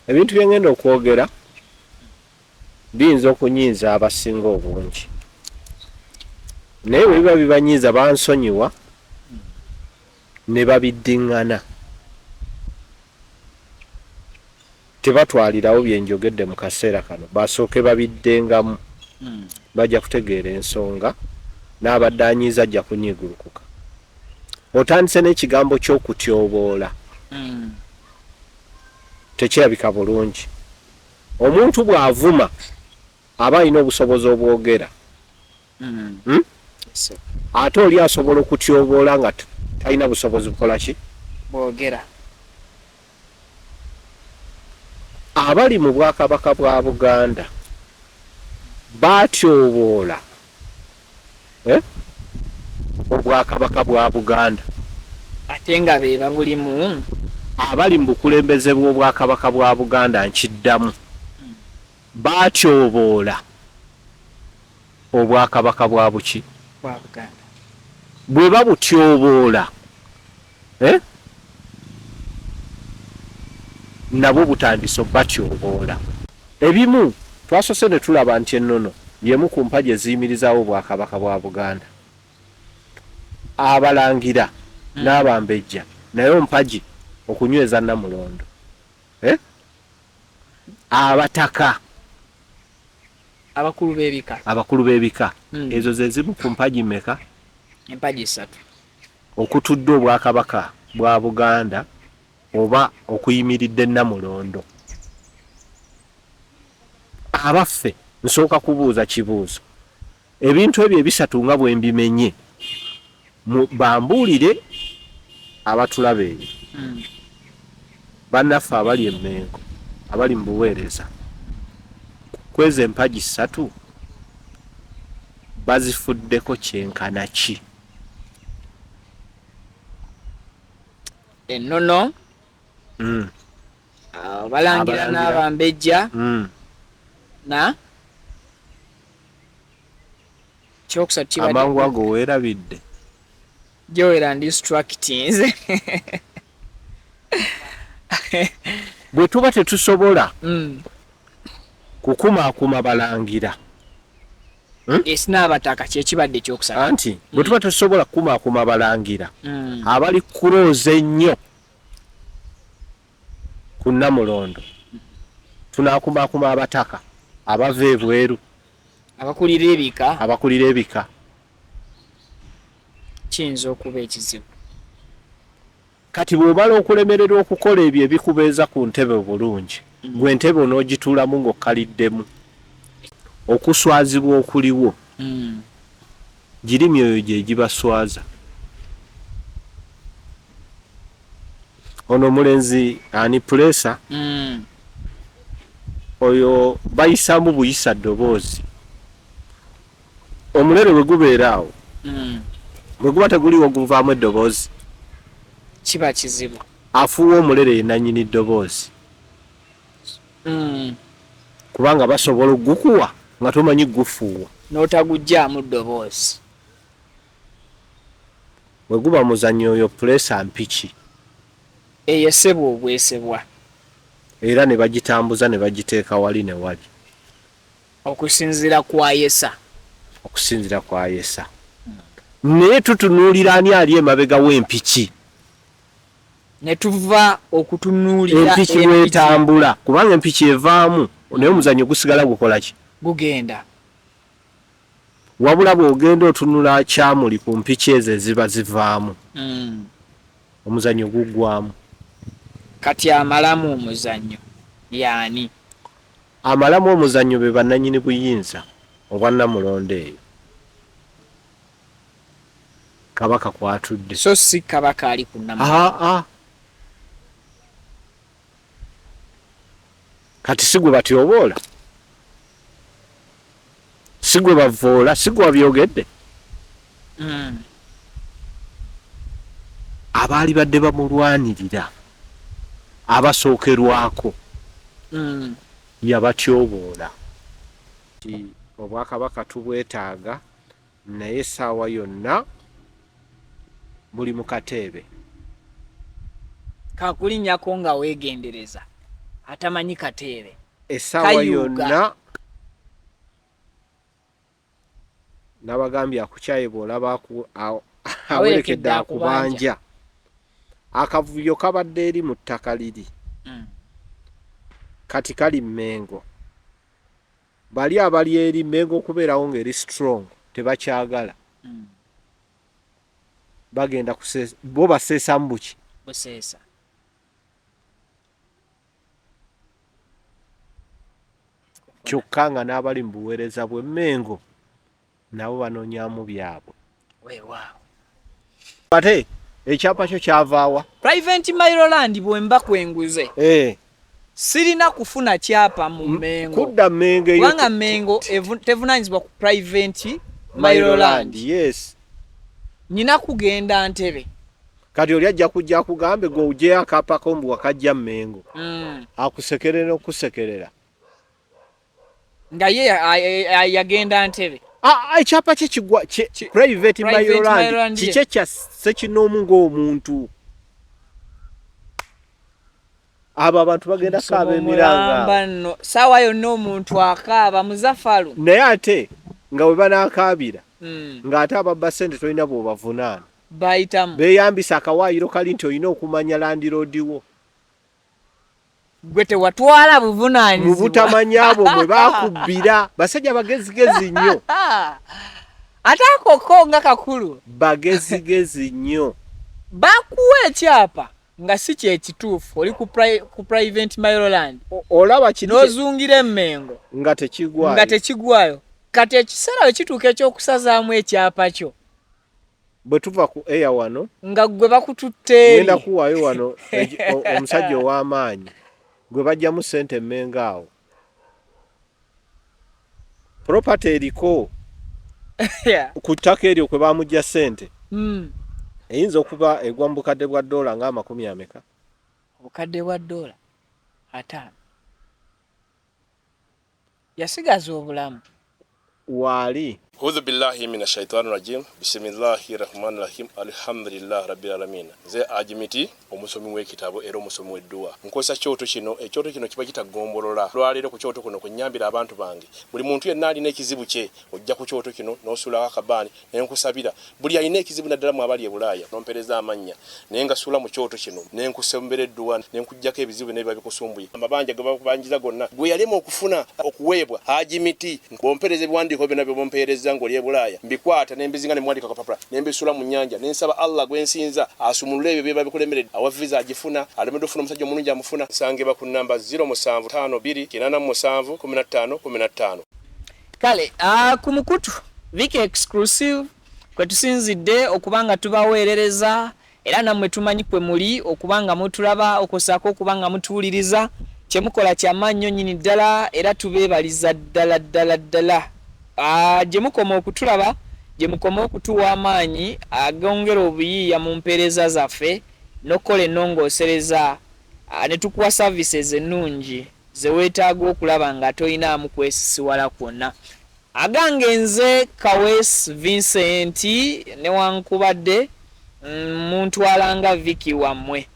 Ebintu bye ngenda okwogera biyinza okunyiiza abasinga obungi, naye bwe biba bibanyiiza bansonyiwa ne babiddiŋŋana. Tebatwalirawo bye njogedde mu kaseera kano, basooke babiddengamu. Bajja kutegeera ensonga, n'abadde anyiiza ajja kunyiigulukuka. Otandise n'ekigambo ky'okutyoboola. Tekirabika bulungi. Omuntu bw'avuma aba alina obusobozi obwogera. Hmm? Ate oli asobola okutyoboola nga talina busobozi bukola ki? Bwogera. Abali mu Bwakabaka bwa Buganda batyoboola eh, Obwakabaka bwa Buganda. Ate nga be babulimu. Abali mu bukulembeze bw'Obwakabaka bwa Buganda nkiddamu, batyoboola Obwakabaka bwa buki? Bwa Buganda. Bwe babutyoboola eh, nabwo butandise obatyoboola. Ebimu twasoose ne tulaba nti ennono y'emu ku mpagi eziyimirizaawo Obwakabaka bwa Buganda. Abalangira n'Abambejja nayo mpagi okunyweza Nnamulondo. Eh? Abataka. Abakulu b'ebika. Abakulu b'ebika. Ezo ze zimu ku mpagi mmeka? Empagi ssatu. Okutudde Obwakabaka bwa Buganda oba okuyimiridde Nnamulondo. Abaffe, nsooka kubuuza kibuuzo. Ebintu ebyo ebisatu nga bwe mbimenye, bambuulire abatulaba eyo, bannaffe abali e Mmengo, abali mu buweereza, ku ezo empagi ssatu bazifuddeko kyenkana ki? Ennono, abalangira n'Abambejja, na kyokusatu kibadde Amangu ago weerabidde. Joel andistractinze. Bwe tuba tetusobola kukumaakuma balangira. Hmm? Yes, n'abataka kyekibadde ekyokusatu. Anti bwe tuba tetusobola kukumaakuma balangira abali kulooza ennyo ku Nnamulondo, tunaakumaakuma abataka abava ebweru, abakulira ebika, abakulira ebika. Kiyinza okuba ekizibu. Kati bw'omala okulemererwa okukola ebyo ebikubeeza ku ntebe obulungi, gwe entebe onoogituulamu ng'okkaliddemu. Okuswazibwa okuliwo, giri myoyo gye gibaswaza. Ono omulenzi ani puleesa oyo bayisaamu buyisa ddoboozi. Omulere bwe gubeera awo, bwe guba teguliiwo guvaamu eddoboozi. Kiba kizibu. Afuuwa omulere ye nannyini ddoboozi. Kubanga basobola okugukuwa nga tomanyi gufuuwa. N'otaguggyaamu ddoboozi. Bwe guba muzannyo oyo puleesa mpiki. Eyesebwa obwesebwa. Era ne bagitambuza ne bagiteeka wali ne wali. Okusinziira ku ayesa. Okusinziira ku ayesa. Naye tutunuulira ani ali emabega w'empiki. Ne tuva okutunuulira empiki bw'etambula, kubanga empiki evaamu naye omuzannyo gusigala gukola ki? Gugenda. Wabula bw'ogenda otunula kyamuli ku mpiki ezo eziba zivaamu, omuzannyo guggwaamu. Kati amalamu omuzannyo y'ani? Amalamu omuzannyo be bannannyini buyinza obwa Nnamulondo eyo Kabaka kw'atudde. So si Kabaka ali ku Nnamulondo. Aa! Kati si gwe batyoboola? Si gwe bavvoola? Si gwe wabyogedde? Abaali badde bamulwanirira abasookerwako yabatyoboola. Nti Obwakabaka tubwetaaga naye essaawa yonna buli mu kateebe. Kakulinnyako nga weegendereza. Atamanyi kateebe. Essaawa Kayuuga. yonna nabagambye akukyaye bw'olaba awerekedde akubanja. Akavuyo kabadde eri mu ttaka liri. Kati kali Mmengo. Bali abali eri Mmengo okubeerawo ng'eri strong tebakyagala. Bagenda kuseesa bo baseesamu buki? Buseesa. Kyokka nga n'abali mu buweereza bw'e Mmengo nabo banoonyaamu byabwe. Weewaawo. Ate ekyapa kyo kyavaawa? Private Mailo Land bwe mba kwenguze. Sirina kufuna kyapa mu Mmengo. Kudda Mmengo eyo. Kubanga Mmengo tevunaanyizibwa ku Private Mailo Land. Yes. Nina kugenda Ntebe. Kati oli ajja kujja akugambe gwe oggyeyo akaapa ko mbu wakajja Mmengo. Akusekerera okusekerera. Nga ye yagenda Ntebe. Ah, ekyapa kye kigwa private Private Mailo Land Mailo Land. Kikye kya ssekinoomu ng'omuntu. Abo abantu bagenda kaaba emiranga. Mulamba nno saawa yonna omuntu akaaba Muzafalu. Naye ate nga bwe banaakaabira ng'ate ababba ssente tolina bw'obavunaana. Bayitamu. Beeyambisa akawaayiro kali nti olina okumanya landiroodi wo. Gwe tewatwala Mu buvunaanyizibwa. butamanya bwo mwe baakubbira. Basajja bagezigezi nnyo. Ate ako ko nga kakulu. Bagezigezi nnyo. Bakuwa ekyapa nga si kye kituufu oli ku Private Mailo Land. Olaba kiri N'ozungira emmengo. Nga tekigwayo. Nga tekigwayo. Kati ekiseera bwe kituuka eky'okusazaamu ekyapa kyo. Bwe tuva ku air wano. Nga gwe bakututte eri. Ngenda kuwaayo wano omusajja ow'amaanyi gwe baggyamu ssente emmengo awo. Property eriko ku ttaka eryo kwe baamuggya ssente. Eyinza okuba egwa mu bukadde bwa ddoola nga amakumi ameka? Obukadde bwa ddoola 50. Yasigaza obulamu. Waali. Audhu billahi mina shaitani rajim bisimillahi rahmani rahim alhamdulillah rabbil alamin. Nze Ajimiti omusomi w'ekitabo era omusomi w'edduwa. Nkozesa kyoto kino, ekyoto kino kiba kitagombolola. Olwaleero ku kyoto kuno kwe nnyambira abantu bange. Buli muntu yenna alina ekizibu kye ojja ku kyoto kino n'osuulako akabaani ne nkusabira. Buli alina ekizibu naddala mwe abali e Bulaaya n'ompeereza amannya naye ngasuula mu kyoto kino ne nkusembera edduwa ne nkuggyako ebizibu byonna ebiba bikusumbuye. Amabanja ge bakubanjiza gonna gwe yalema okufuna okuweebwa Haji Miti. Bw'ompeereza ebiwandiiko byonna by'oba ompeerezza ng'oli e Bulaaya mbikwata ne mbizinga ne mbiwandiika ku kapapula ne mbisuula mu nnyanja ne nsaba Allah gwe nsinza asumulule ebyo ebiba bikulemeredde. Awa viza agifuna, alemeddwa okufuna omusajja omulungi amufuna. Nsangibwa ku nnamba 0752 87 15 15. Kale ku mukutu Vicky Exclusive kwe tusinzidde okuba nga tubaweerereza era nammwe tumanyi kwe muli okuba nga mutulaba okwosaako okuba nga mutuwuliriza. Kye mukola kya maanyi nnyo nnyini ddala era tubeebaliza ddala ddala ddala. Gye mukoma okutulaba gye mukoma okutuwa amaanyi agongera obuyiiya mu mpeereza zaffe n'okukola ennongoosereza ne tukuwa services ennungi ze weetaaga okulaba nga tolinaamu kwesisiwala kwonna. Agange nze Kaweesi Vincent newankubadde muntwala nga Vicky wammwe.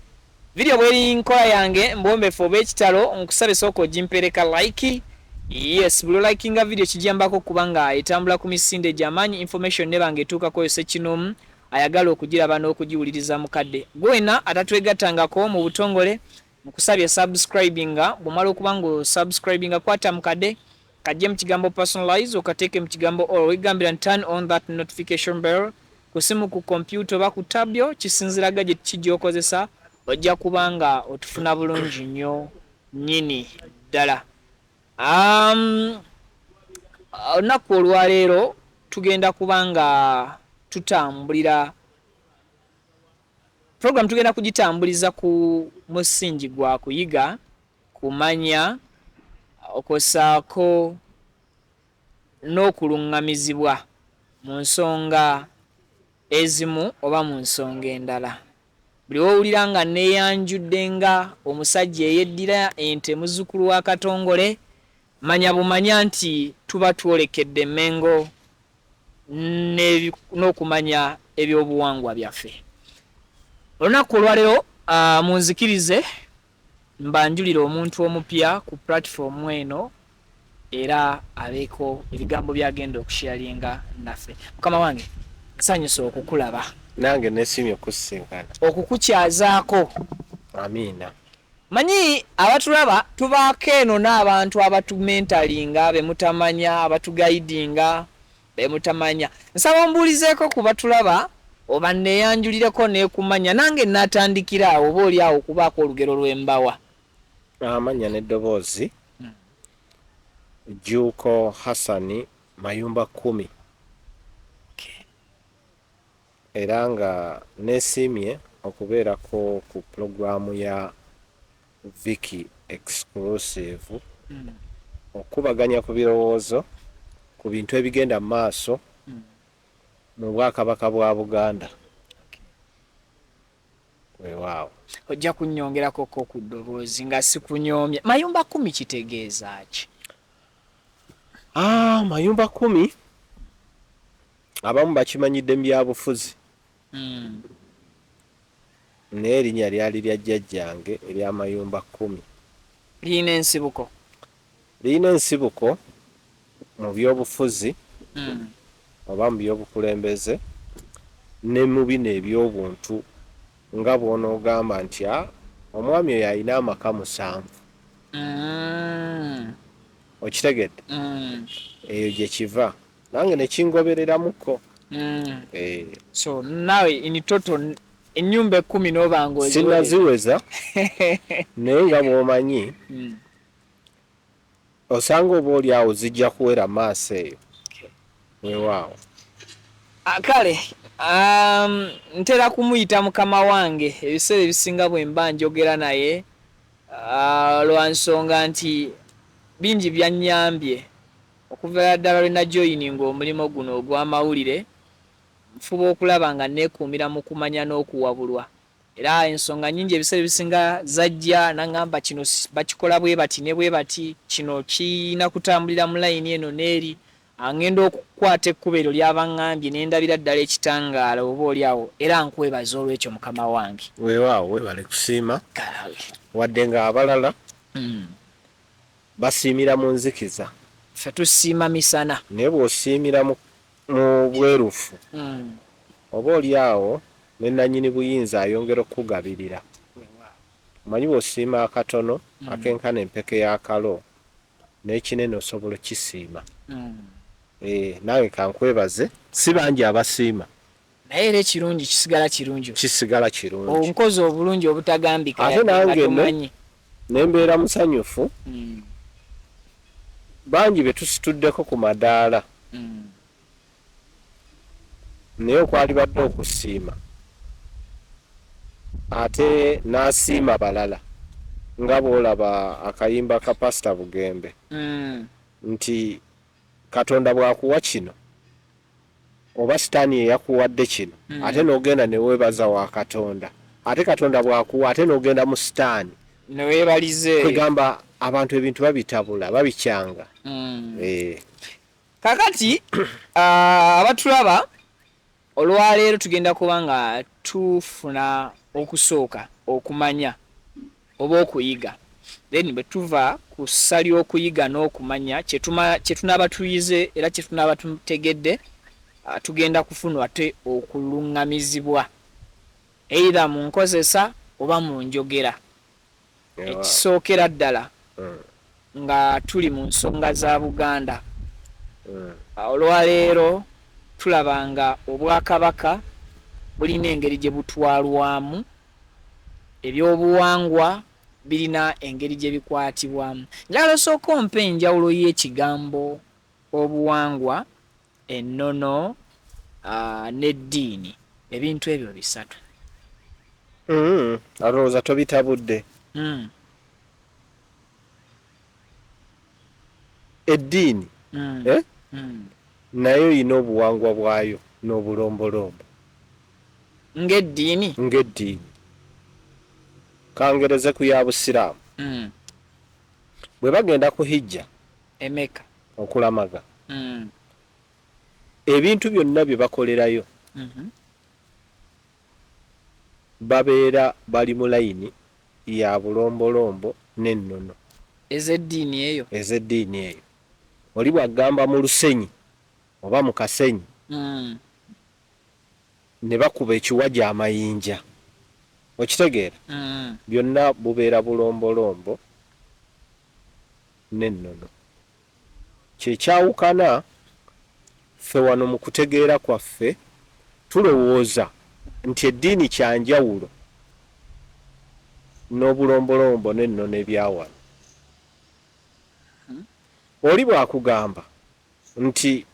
Video bweri nkola yange mbwombefu obw'ekitalo nkusabe sooka ogimpeereka like. Yes, buli olikinga video kijambako okuba nga etambula ku misinde gy'amaanyi information neba nga etuukako oyo ssekinoomu ayagala okugiraba n'okugiwuliriza mu kadde. Gwe wenna atatwegattangako mu butongole nkusabye subscribinga, bw'omala okuba nga osubscribinga kwata mu kadde kajje mu kigambo personalize okateeke mu kigambo all wegambira nti turn on that notification bell ku simu ku kompyuta oba ku tab yo kisinziira gadget ki gy'okozesa ojja kuba nga otufuna bulungi nnyo nnyini ddala. Olunaku olwaleero tugenda kuba nga tutambulira program tugenda kugitambuliza ku musingi gwa kuyiga kumanya okwosaako n'okuluŋŋamizibwa mu nsonga ezimu oba mu nsonga endala. Buli w'owulira nga neeyanjudde nga omusajja eyeddira ente muzzukulu wa Katongole, manya bumanya nti tuba twolekedde Mmengo n'okumanya ebyobuwangwa byaffe. Olunaku olwaleero munzikirize mbanjulire omuntu omupya ku platform eno era abeeko ebigambo byagenda okusharinga naffe. Mukama wange, nsanyuse okukulaba. Nange nesiimye okusisinkana. Okukukyazaako. Amiina. Manyi abatulaba tubaako eno n'abantu abatumentalinga bemutamanya, abatugaidinga bemutamanya. Nsaba ombuulizeeko ku batulaba oba neeyanjulireko neekumanya nange naatandikira awo oba oli awo okubaako olugero lw'embawa. Amannya n'eddoboozi Jjuuko Hassan Mayumba Kkumi. Era nga neesiimye okubeerako ku pulogulaamu ya Vicky Exclusive okukubaganya ku birowoozo ku bintu ebigenda mu maaso mu Bwakabaka bwa Buganda. Weewaawo. Ojja kunnyongerako ko ku ddoboozi nga sikunyoomye. Mayumba Kkumi kitegeeza ki? Ah, Mayumba Kkumi abamu bakimanyidde mu byabufuzi naye erinnya lyali lya jjajjange erya Mayumba Kkumi. Lirina ensibuko? Lirina ensibuko mu byobufuzi oba mu byobukulembeze ne mu bino eby'obuntu nga bw'onoogamba nti a omwami oyo alina amaka 7. Okitegedde? Eyo gye kiva nange ne kingobereramuko. So nawe in total ennyumba 10 n'oba nga oziweza. Sinnaziweza naye nga bw'omanyi osanga oba oli awo zijja kuwera maaso eyo. Weewaawo. Kale ntera kumuyita mukama wange ebiseera ebisinga bwe mba njogera naye lwa nsonga nti bingi byannyambye okuva ddala lwe najoyininga omulimu guno ogw'amawulire. Nfuba okulaba nga neekuumira mu kumanya n'okuwabulwa era ensonga nnyingi ebiseera ebisinga zajja n'aŋŋamba kino bakikola bwe bati ne bwe bati, kino kirina kutambulira mu layini eno n'eri. Ngenda okukwata ekkubo eryo ly'abaŋŋambye ne ndabira ddala ekitangaala oba oli awo era nkwebaza olw'ekyo mukama wange. Weewaawo, weebale kusiima. Wadde ng'abalala basiimira mu nzikiza. Ffe tusiima misana. Naye bw'osiimira mu bwerufu oba oli awo ne nannyini buyinza ayongera okukugabirira. Omanyi bw'osiima akatono akenkana empeke y'akalo n'ekinene osobola okukisiima. Nange kankwebaze, si bangi abasiima. Naye era ekirungi kisigala kirungi. Kisigala kirungi. Onkoze obulungi obutagambika ate nange ne mbeera musanyufu. Bangi be tusituddeko ku madaala naye okwalibadde okusiima ate n'asiima balala nga bw'olaba akayimba ka Pasita Bugembe nti Katonda bw'akuwa kino oba sitaani yeyakuwadde kino ate n'ogenda ne weebaza wa Katonda, ate Katonda bw'akuwa ate n'ogenda mu sitaani neweebalize. Kwegamba abantu ebintu babitabula babikyanga. Kakati abatulaba olwaleero tugenda kuba nga tufuna okusooka okumanya oba okuyiga, then bwe tuva ku ssa ly'okuyiga n'okumanya kye tunaaba tuyize era kye tunaaba tutegedde, tugenda kufuna ate okuluŋŋamizibwa either mu nkozesa oba mu njogera. Ekisookera ddala nga tuli mu nsonga za Buganda. Olwaleero tulaba nga Obwakabaka bulina engeri gye butwalwamu, ebyobuwangwa birina engeri gye bikwatibwamu. Njagala osooke ompe enjawulo y'ekigambo obuwangwa, ennono n'eddiini, ebintu ebyo bisatu. Alowooza tobitabudde. Eddiini nayo erina obuwangwa bwayo n'obulombolombo. Ng'eddiini? Ng'eddiini. Kangereze ku ya Busiraamu. Bwe bagenda ku hijja Emeka okulamaga, ebintu byonna bye bakolerayo babeera bali mu layini ya bulombolombo n'ennono. Ez'eddiini eyo. Ez'eddiini eyo. Oli bw'agamba mu lusenyi oba mu kasenyi. Ne bakuba ekiwagi amayinja, okitegeera? Byonna bubeera bulombolombo n'ennono. Kye kyawukana, ffe wano mu kutegeera kwaffe tulowooza nti eddiini kya njawulo n'obulombolombo n'ennono ebya wano. Oli bw'akugamba nti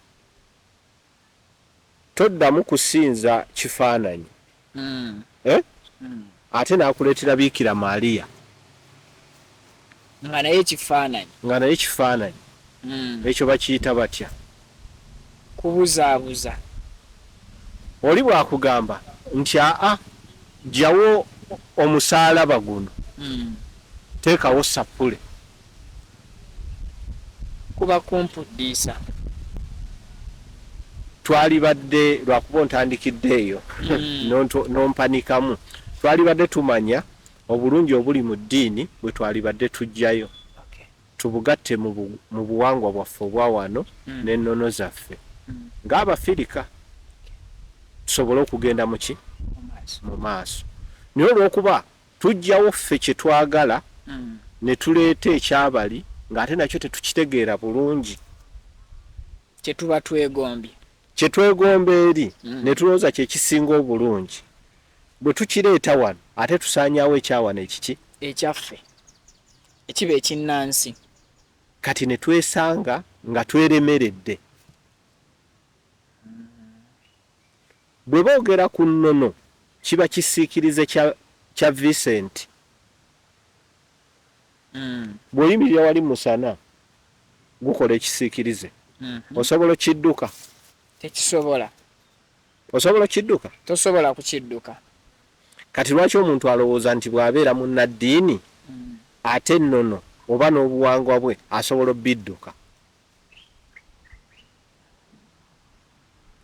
toddamu kusinza kifaananyi, eh? Ate n'akuleetera Biikira Maria. Nga naye kifaananyi. Nga naye kifaananyi. Ekyo bakiyita batya? Kubuzaabuza. Oli bw'akugamba nti aa ggyawo omusaalaba guno, teekawo ssappule. Kuba kumpuddiisa. Twalibadde, lwakuba ontandikidde eyo n'ompanikamu, twalibadde tumanya obulungi obuli mu ddiini bwe twalibadde tuggyayo. Tubugatte mu buwangwa bwaffe obwa wano n'ennono zaffe ng'Abafirika tusobole okugenda mu ki? Mu maaso. Naye olw'okuba tuggyawo ffe kye twagala ne tuleeta ekyabali ng'ate nakyo tetukitegeera bulungi. Kye tuba twegombye. Kye twegomba eri ne tulowooza kye kisinga obulungi. Bwe tukireeta wano ate tusaanyaawo ekya wano ekiki? Ekyaffe. Ekiba ekinnansi. Kati ne twesanga nga tweremeredde. Bwe boogera ku nnono kiba kisiikirize kya Vincent. Bw'oyimirira wali mu musana gukola ekisiikirize. Osobola okidduka? Tekisobola. Osobola okidduka? Tosobola kukidduka. Kati lwaki omuntu alowooza nti bw'abeera munnaddiini ate ennono oba n'obuwangwa bwe asobola obidduka?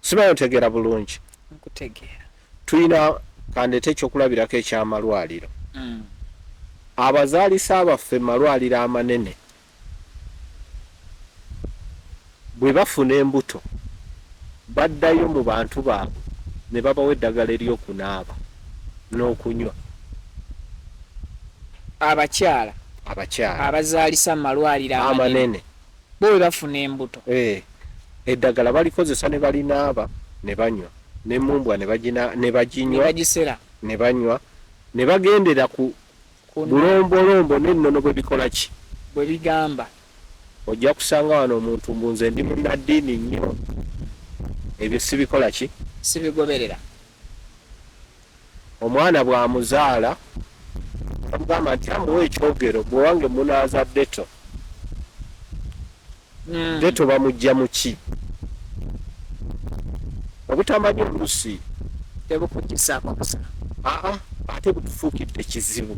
Simanyi otegeera bulungi. Nkutegeera. Tulina kandeete ekyokulabirako eky'amalwaliro. Abazaalisa baffe mu malwaliro amanene bwe bafuna embuto baddayo mu bantu baabwe ne babawa eddagala ery'okunaaba n'okunywa. Abakyala. Abakyala. Abazaalisa mu malwaliro amanene. Bo bwe bafuna embuto. Eddagala balikozesa ne balinaaba ne banywa, n'emmumbwa ne baginywa. Ne bagisera. Ne banywa, ne bagendera ku bulombolombo n'ennono bwe bikola ki? Bwe bigamba. Ojja kusanga wano omuntu mbu nze ndi munnaddiini nnyo, ebyo sibikola ki? Sibigoberera. Omwana bw'amuzaala bamugamba nti amuwa ekyogero gwe wange munaaza deto. Deto bamuggya mu ki? Obutamanya oluusi tebukuggyisa kusa. Aa, ate butufuukidde kizibu.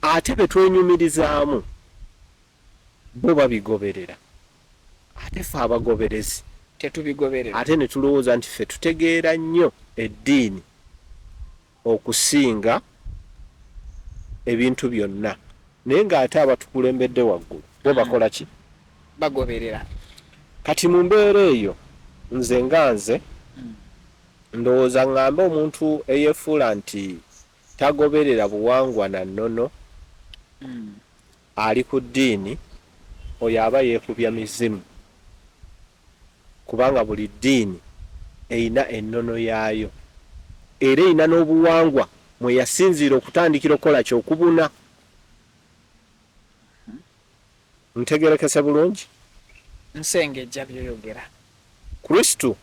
Ate be twenyumirizaamu bo babigoberera, ate ffe abagoberezi tetubigoberera, ate ne tulowooza nti ffe tutegeera nnyo eddiini okusinga ebintu byonna, naye ng'ate abatukulembedde waggulu bo bakola ki? Bagoberera. Kati mu mbeera eyo nze nga nze ndowooza ŋŋambe omuntu eyeefuula nti tagoberera buwangwa na nnono ali ku ddiini, oyo aba yeekubya mizimu, kubanga buli ddiini erina ennono yaayo era erina n'obuwangwa mwe yasinziira okutandikira okukola ki? Okubuna. Ntegeerekese bulungi? Nsengejja by'oyogera. Kristo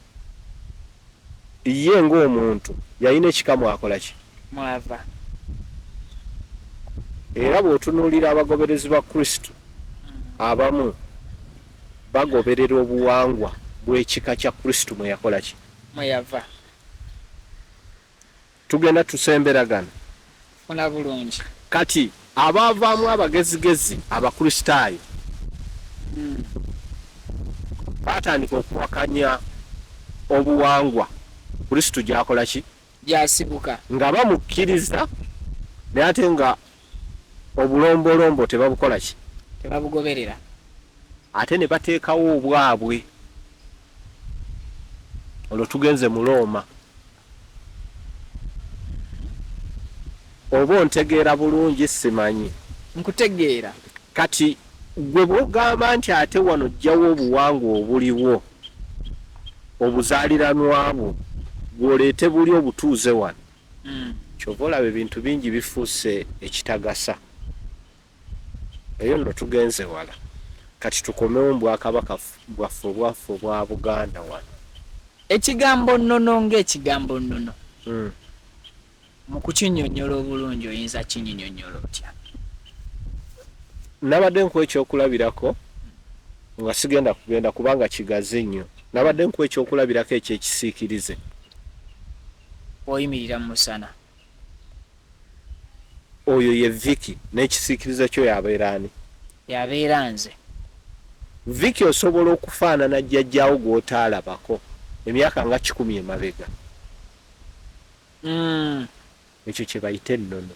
ye ng'omuntu yalina ekika mwakola ki? Mwava. Era bw'otunuulira abagoberezi ba Kristo abamu bagoberera obuwangwa bw'ekika kya Kristo mwe yakola ki? Mwe yava. Tugenda tusemberagana. Funa bulungi. Kati abaavaamu abagezigezi Abakristaayo baatandika okuwakanya obuwangwa Kristo gy'akola ki? Gyasibuka. Nga bamukkiriza naye ate nga obulombolombo tebabukola ki? Tebabugoberera. Ate ne bateekawo obwabwe. Olwo tugenze mu Rooma. Oba ontegeera bulungi simanyi. Nkutegeera. Kati ggwe bw'ogamba nti ate wano ojjawo obuwangwa obuliwo, obuzaaliranwa bwo, ggwe oleete buli obutuuze wano. Ky'ova olaba ebintu bingi bifuuse ekitagasa. Eyo nno tugenze wala. Kati tukomewo mu Bwakabaka bwaffe obwaffe obwa Buganda wano. Ekigambo nnono ng'ekigambo nnono, mu kukinnyonnyola obulungi oyinza kinyinyonnyola otya? Nabadde nkuwa ekyokulabirako nga sigenda kugenda kubanga kigazi nnyo. Nabadde nkuwa ekyokulabirako eky'ekisiikirize. Bw'oyimirira mu musana. Oyo ye Vicky n'ekisiikirize kyo y'abeera ani? Y'abeera nze. Vicky osobola okufaanana jjajjaawo gw'otaalabako emyaka nga kikumi emabega. Ekyo kye bayita ennono.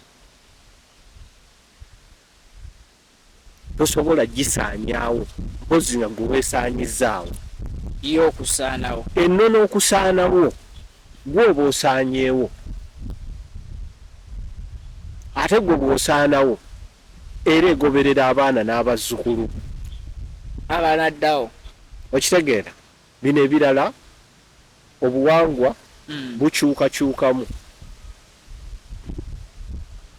Tosobola gisaanyaawo mpozzi nga ggwe weesaanyizzaawo. Yo okusaanawo. Ennono okusaanawo ggwe oba osaanyeewo. Ate ggwe bw'osaanawo era egoberera abaana n'abazzukulu. Abanaddawo. Okitegeera? Bino ebirala obuwangwa bukyukakyukamu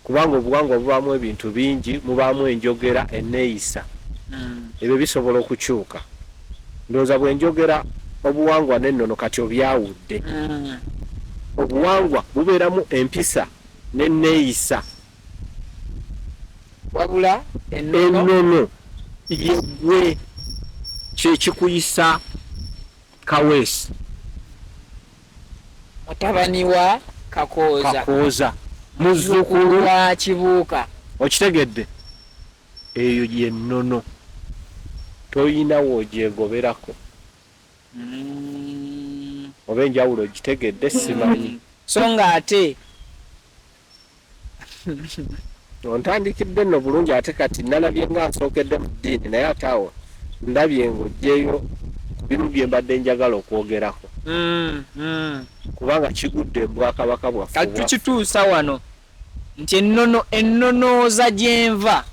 kubanga obuwangwa bubaamu ebintu bingi, mubaamu enjogera, enneeyisa. Ebyo bisobola okukyuka. Ndowooza bwe njogera obuwangwa n'ennono kati obyawudde. Obuwangwa bubeeramu empisa n'enneeyisa. Wabula ennono. Ennono ye ggwe, kye kikuyisa Kaweesi. Mutabani wa Kakooza. Kakooza. Muzzukulu wa Kibuuka. Okitegedde? Eyo ye nnono. Toyina w'ogyegoberako. Oba enjawulo ogitegedde simanyi. So ng'ate. Ontandikidde nno bulungi ate kati nalabye nga nsookedde mu ddiini naye ate awo ndabye ng'oggyeeyo ku bimu bye mbadde njagala okwogerako kubanga kigudde mu Bwakabaka bwaffe Kati obwaffe. Tukituusa wano nti ennono ennonooza gyenva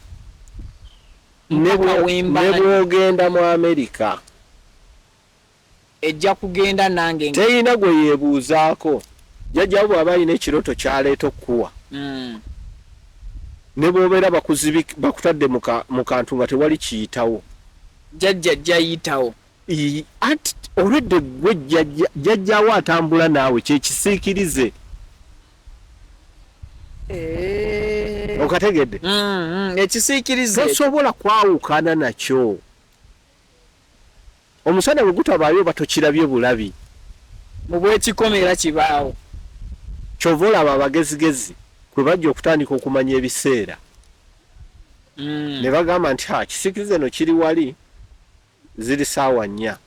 Ne mpaka bwe wemba ne bw'ogenda mu Amerika. Ejja kugenda nange. Terina gwe yeebuuzaako. Jjajja wo bw'aba alina ekirooto ky'aleeta okukuwa, ne bw'obeera bakutadde mu kantu nga tewali kiyitawo. Jjajja ajja yitawo. Anti olwedde ggwe jjajja wo atambula naawe kye kisiikirize. Okategedde? Ekisiikirize. Tosobola kwawukana nakyo. Omusana bwe gutabaayo oba tokirabye bulabi. Mu bw'ekikomo era kibaawo. Ky'ova olaba abagezigezi kwe bajja okutandika okumanya ebiseera. Ne bagamba nti, Ha, ekisiikirize eno kiri wali, ziri ssaawa nnya.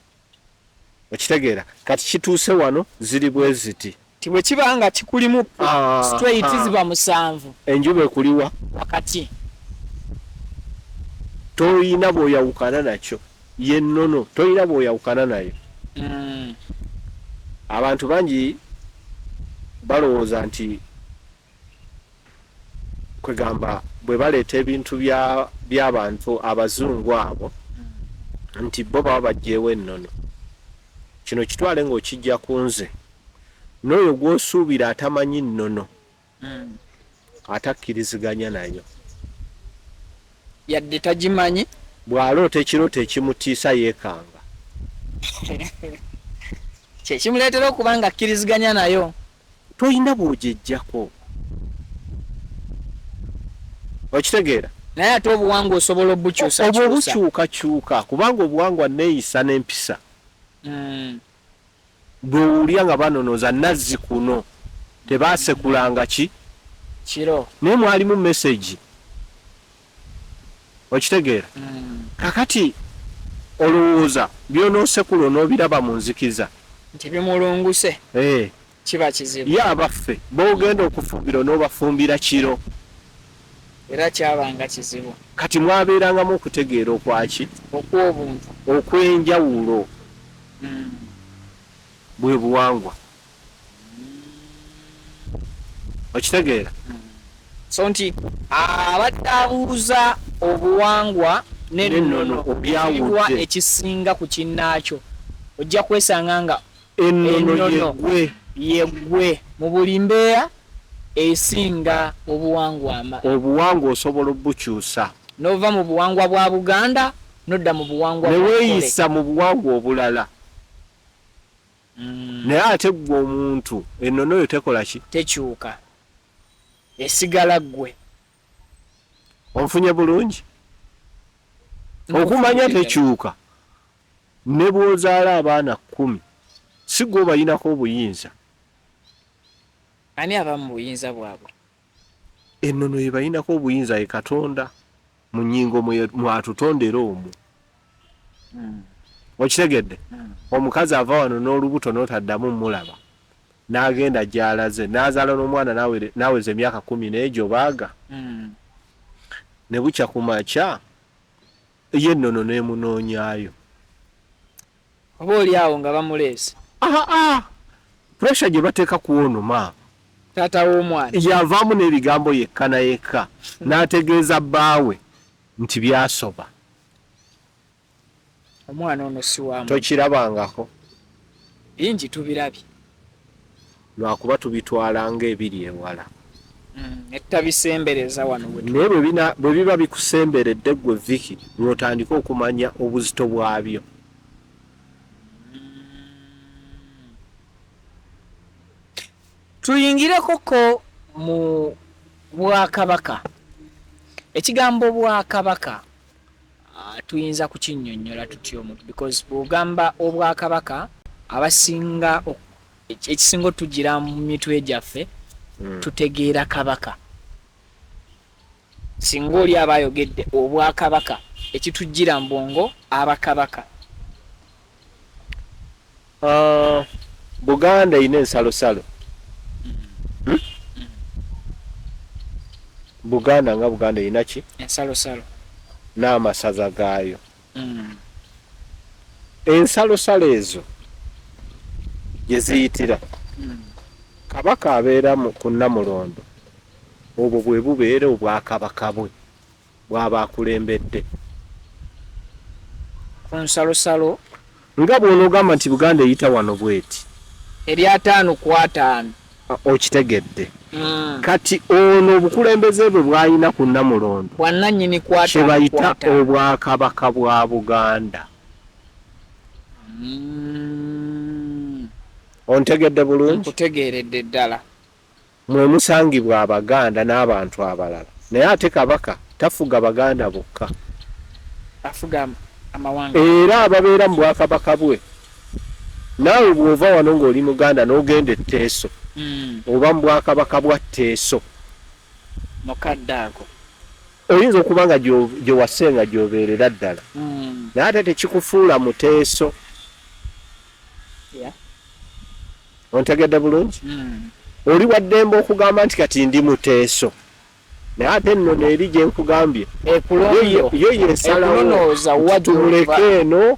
Okitegeera? Kati kituuse wano, ziri bwe ziti. Nti bwe kiba nga kikulimu straight ziba 7. Enjuba ekuli wa? Wakati. Toyina bw'oyawukana nakyo. Ye nnono, toyina bw'oyawukana nayo. Abantu bangi balowooza nti kwegamba bwe baleeta ebintu by'abantu abazungu abo nti bo baba baggyeewo ennono. Kino kitwale ng'okijja ku nze n'oyo gw'osuubira atamanyi nnono atakkiriziganya nayo. Yadde tagimanyi. Bw'aloota ekirooto ekimutiisa yeekanga. Kye kimuleetera okuba ng'akkiriziganya nayo. Tolina bw'ogyeggyako. Okitegeera? Naye ate obuwangwa osobola Obwo obukyusakyusa. bukyukakyuka kubanga obuwangwa nneeyisa n'empisa. Bw'owulira nga banonooza nazzi kuno tebaasekulanga ki? Kiro. Naye mwalimu message. Okitegeera? Kakati olowooza by'onoosekula onoobiraba mu nzikiza? Nti bimulunguse. Eh. Kiba kizibu. Ye abaffe b'ogenda okufumbira onoobafumbira kiro? Era kyabanga kizibu. Kati mwabeerangamu okutegeera okwaki? Okw'obuntu. Okw'enjawulo. Bwe buwangwa. Okitegeera? So nti abadde abuuza obuwangwa n'ennono obyawudde. Ekisinga ku kinnaakyo, ojja kwesanga nga ennono yeggwe. Yeggwe mu buli mbeera esinga obuwangwa ama. Obuwangwa osobola obukyusa. N'ova mu buwangwa bwa Buganda n'odda mu buwangwa Ne bwa Nkole. weeyisa mu buwangwa obulala. Naye ate ggwe omuntu ennono yo tekola ki? Tekyuka. Esigala ggwe. Onfunye bulungi? Okumanya tekyuka. Ne bw'ozaala abaana 10 si ggwe obayinako obuyinza. Ani aba mu buyinza bwabwe? Ennono ye bayinako obuyinza ye Katonda mu nnyingo mwatutondera omwo. Okitegedde? Omukazi ava wano n'olubuto n'otaddamu mulaba n'agenda gy'alaze n'azaala n'omwana n'aweza emyaka 10 n'egyo baaga. Ne bukya ku makya ye ennono n'emunoonyaayo. Oba oli awo nga bamuleese. Aa, pressure gye bateeka ku ono maama. Taata w'omwana. Yavaamu n'ebigambo yekka na yekka n'ategeeza bbaawe nti byasoba. Omwana ono si wa. Tokirabangako? Bingi tubirabye. Lwakuba tubitwala ng'ebiri ewala. Ne tutabisembereza wano we. Naye bwe biba bikusemberedde ggwe Vicky lw'otandika okumanya obuzito bwabyo. Tuyingireko mu bwakabaka. Ekigambo bwakabaka tuyinza kukinnyonnyola tutya omuntu? Because bw'ogamba obwakabaka, abasinga ekisinga otugira mu mitwe gyaffe tutegeera kabaka. Singa oli aba ayogedde obwakabaka, ekitujjira mu bwongo abakabaka. Buganda erina ensalosalo. Buganda nga Buganda erina ki? Ensalosalo. N'amasaza gaayo. Ensalosalo ezo gye ziyitira. Kabaka abeera ku Nnamulondo, obwo bwe bubeera obwakabaka bwe bw'aba akulembedde. Ku nsalosalo. Nga bw'onoogamba nti Buganda eyita wano bw'eti. Eri 50 ku 50. Okitegedde? Kati ono obukulembeze bwe bw'alina ku Nnamulondo Bwannannyini ku kye 50 ku bayita 50. obwakabaka bwa Buganda. Ontegedde bulungi? Nkutegeeredde ddala. Mwe musangibwa Abaganda n'abantu abalala. Naye ate Kabaka tafuga Baganda bokka. Afuga amawanga. Era ababeera mu bwakabaka bwe. Naawe bw'ova wano ng'oli Muganda n'ogenda e Tteeso, oba mu bwakabaka bwa Tteeso. Mukadde ako. Oyinza okuba nga gye wasenga gy'obeerera ddala. Naye ate tekikufuula Muteeso. Ontegedde bulungi? Oli wa ddembe okugamba nti kati ndi Muteeso. Naye ate nno eri gye nkugambye yo yesalawo Ekulonooza wa tumuleke eno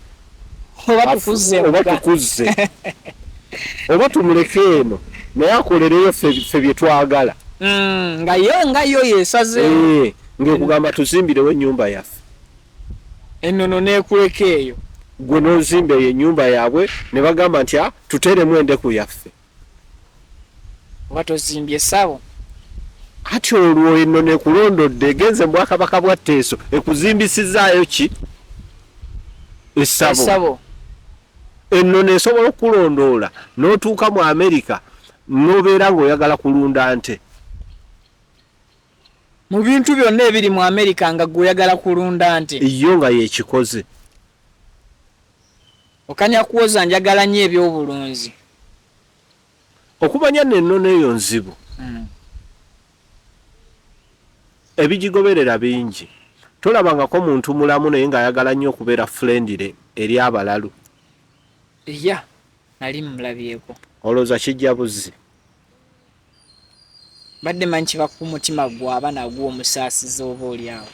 oba tukuzze oba tukuzze oba tumuleke eno naye akolereyo ffe bye twagala. Nga yo yesazeewo. Ng'ekugamba tuzimbirewo ennyumba yaffe. Ennono n'ekuleka eyo. Gwe n'ozimba eyo ennyumba yaabwe ne bagamba nti tuteeremu endeku yaffe. Oba tozimbye ssabo. Ati olwo ennono ekulondodde egenze mu bwakabaka bwa Tteeso ekuzimbisizaayo ki? Essabo. Essabo. Ennono esobola okukulondoola n'otuuka mu Amerika n'obeera ng'oyagala kulunda nte. Mu bintu byonna ebiri mu Amerika nga ggwe oyagala kulunda nte. Yo nga yeekikoze. Okanya kuwoza njagala nnyo ebyobulunzi. Okumanya nno ennono eyo nzibu. Ebigigoberera bingi. Tolabangako muntu mulamu naye ng'ayagala nnyo okubeera friendly eri abalalu. Ya, nali mulabyeko. Olowooza kijja buzzi? Mbadde manyi kiba ku mutima gwaba nagwo omusaasizi oba oli awo.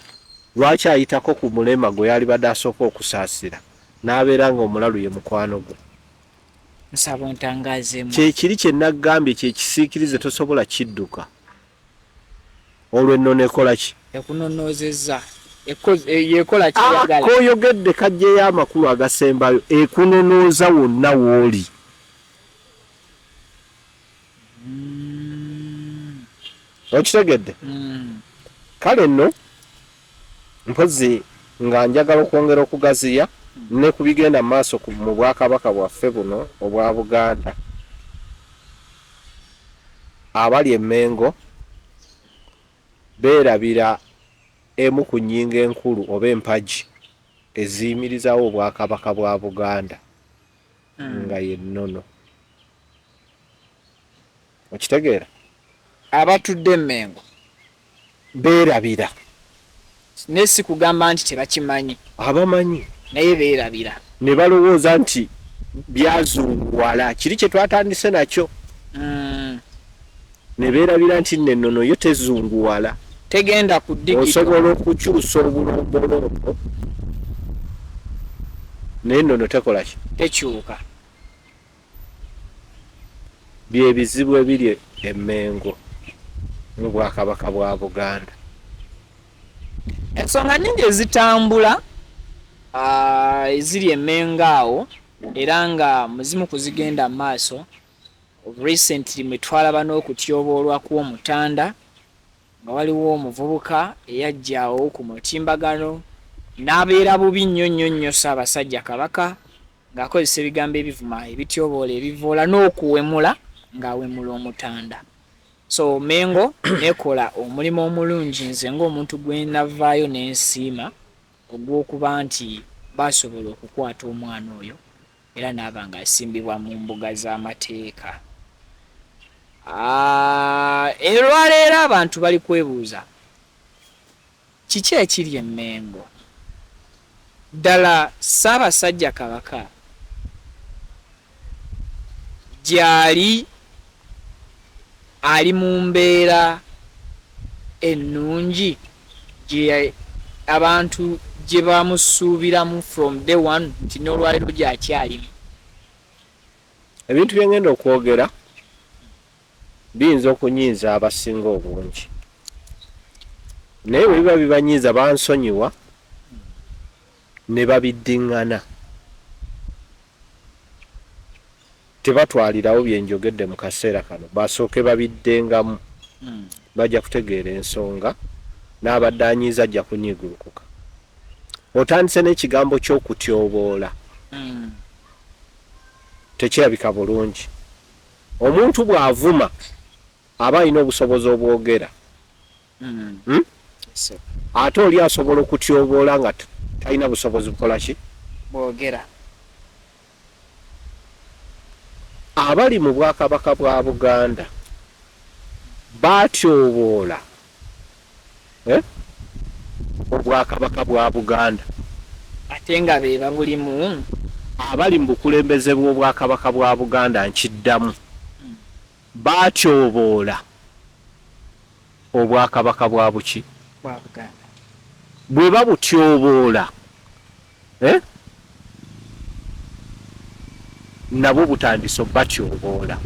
Lwaki ayitako ku mulema gwe yalibadde asooka okusaasira n'abeera nga omulalu ye mukwano gwe? Nsaba ontangaazeemu. Kyekiri kye naggambye kyekisiikirize tosobola kidduka. Olwo ennono ekola ki? Ekunonoozezza. Yekola kyeyagala. Koyogedde kajjeyo amakulu agasembayo ekunonooza wonna w'oli. Okitegedde? Kale nno mpozzi nga njagala okwongera okugaziya ne ku bigenda mu maaso mu Bwakabaka bwaffe buno obwa Buganda. Abali e Mmengo beerabira emu ku nnyingo enkulu oba empagi eziyimirizaawo Obwakabaka bwa Buganda nga ye nnono. Okitegeera? Abatudde e Mmengo beerabira. Naye si kugamba nti tebakimanyi. Abamanyi. Naye beerabira. Ne balowooza nti byazunguwala kiri kye twatandise nakyo. Ne beerabira nti nno ennono yo tezunguwala. Tegenda ku digito. Osobola okukyusa obulombolombo naye ennono tekola ki? Tekyuka. Bye bizibu ebiri e Mmengo mu Bwakabaka bwa Buganda. Ensonga nnyingi ezitambula eziri e Mmengo awo era nga mu zimu ku zigenda mu maaso recently mwe twalaba n'okutyoboolwa kw'Omutanda nga waliwo omuvubuka eyajja awo ku mutimbagano n'abeera bubi nnyo nnyo nnyo Ssaabasajja Kabaka ng'akozesa ebigambo ebivuma, ebityoboola, ebivvoola n'okuwemula ng'awemula Omutanda. So Mengo nekola omulimu omulungi nze ng'omuntu gwe navaayo ne nsiima ogw'okuba nti baasobola okukwata omwana oyo era n'aba ng'asimbibwa mu mbuga z'amateeka. Olwaleero abantu bali kwebuuza Kiki ekiri e Mmengo? Ddala Ssaabasajja Kabaka gyali ali mu mbeera ennungi gye abantu gye bamusuubiramu from day one nti n'olwaleero gy'akyalimu? Ebintu bye ngenda okwogera biyinza okunyiiza abasinga obungi naye bwe biba bibanyiiza bansonyiwa ne babiddiŋŋana. Tebatwalirawo bye njogedde mu kaseera kano, basooke babiddengamu bajja kutegeera ensonga n'abadde anyiiza ajja kunyiigulukuka. Otandise n'ekigambo ky'okutyoboola tekirabika bulungi. Omuntu bw'avuma aba alina obusobozi obwogera hmm? Ate oli asobola okutyoboola nga talina busobozi bukola ki? Bwogera. Abali mu Bwakabaka bwa Buganda batyoboola eh? Obwakabaka bwa Buganda. Ate nga be babulimu. Abali mu bukulembeze bw'Obwakabaka bwa Buganda nkiddamu, batyoboola Obwakabaka bwa buki? Bwa Buganda. Bwe babutyoboola eh? Nabwo butandise obatyoboola.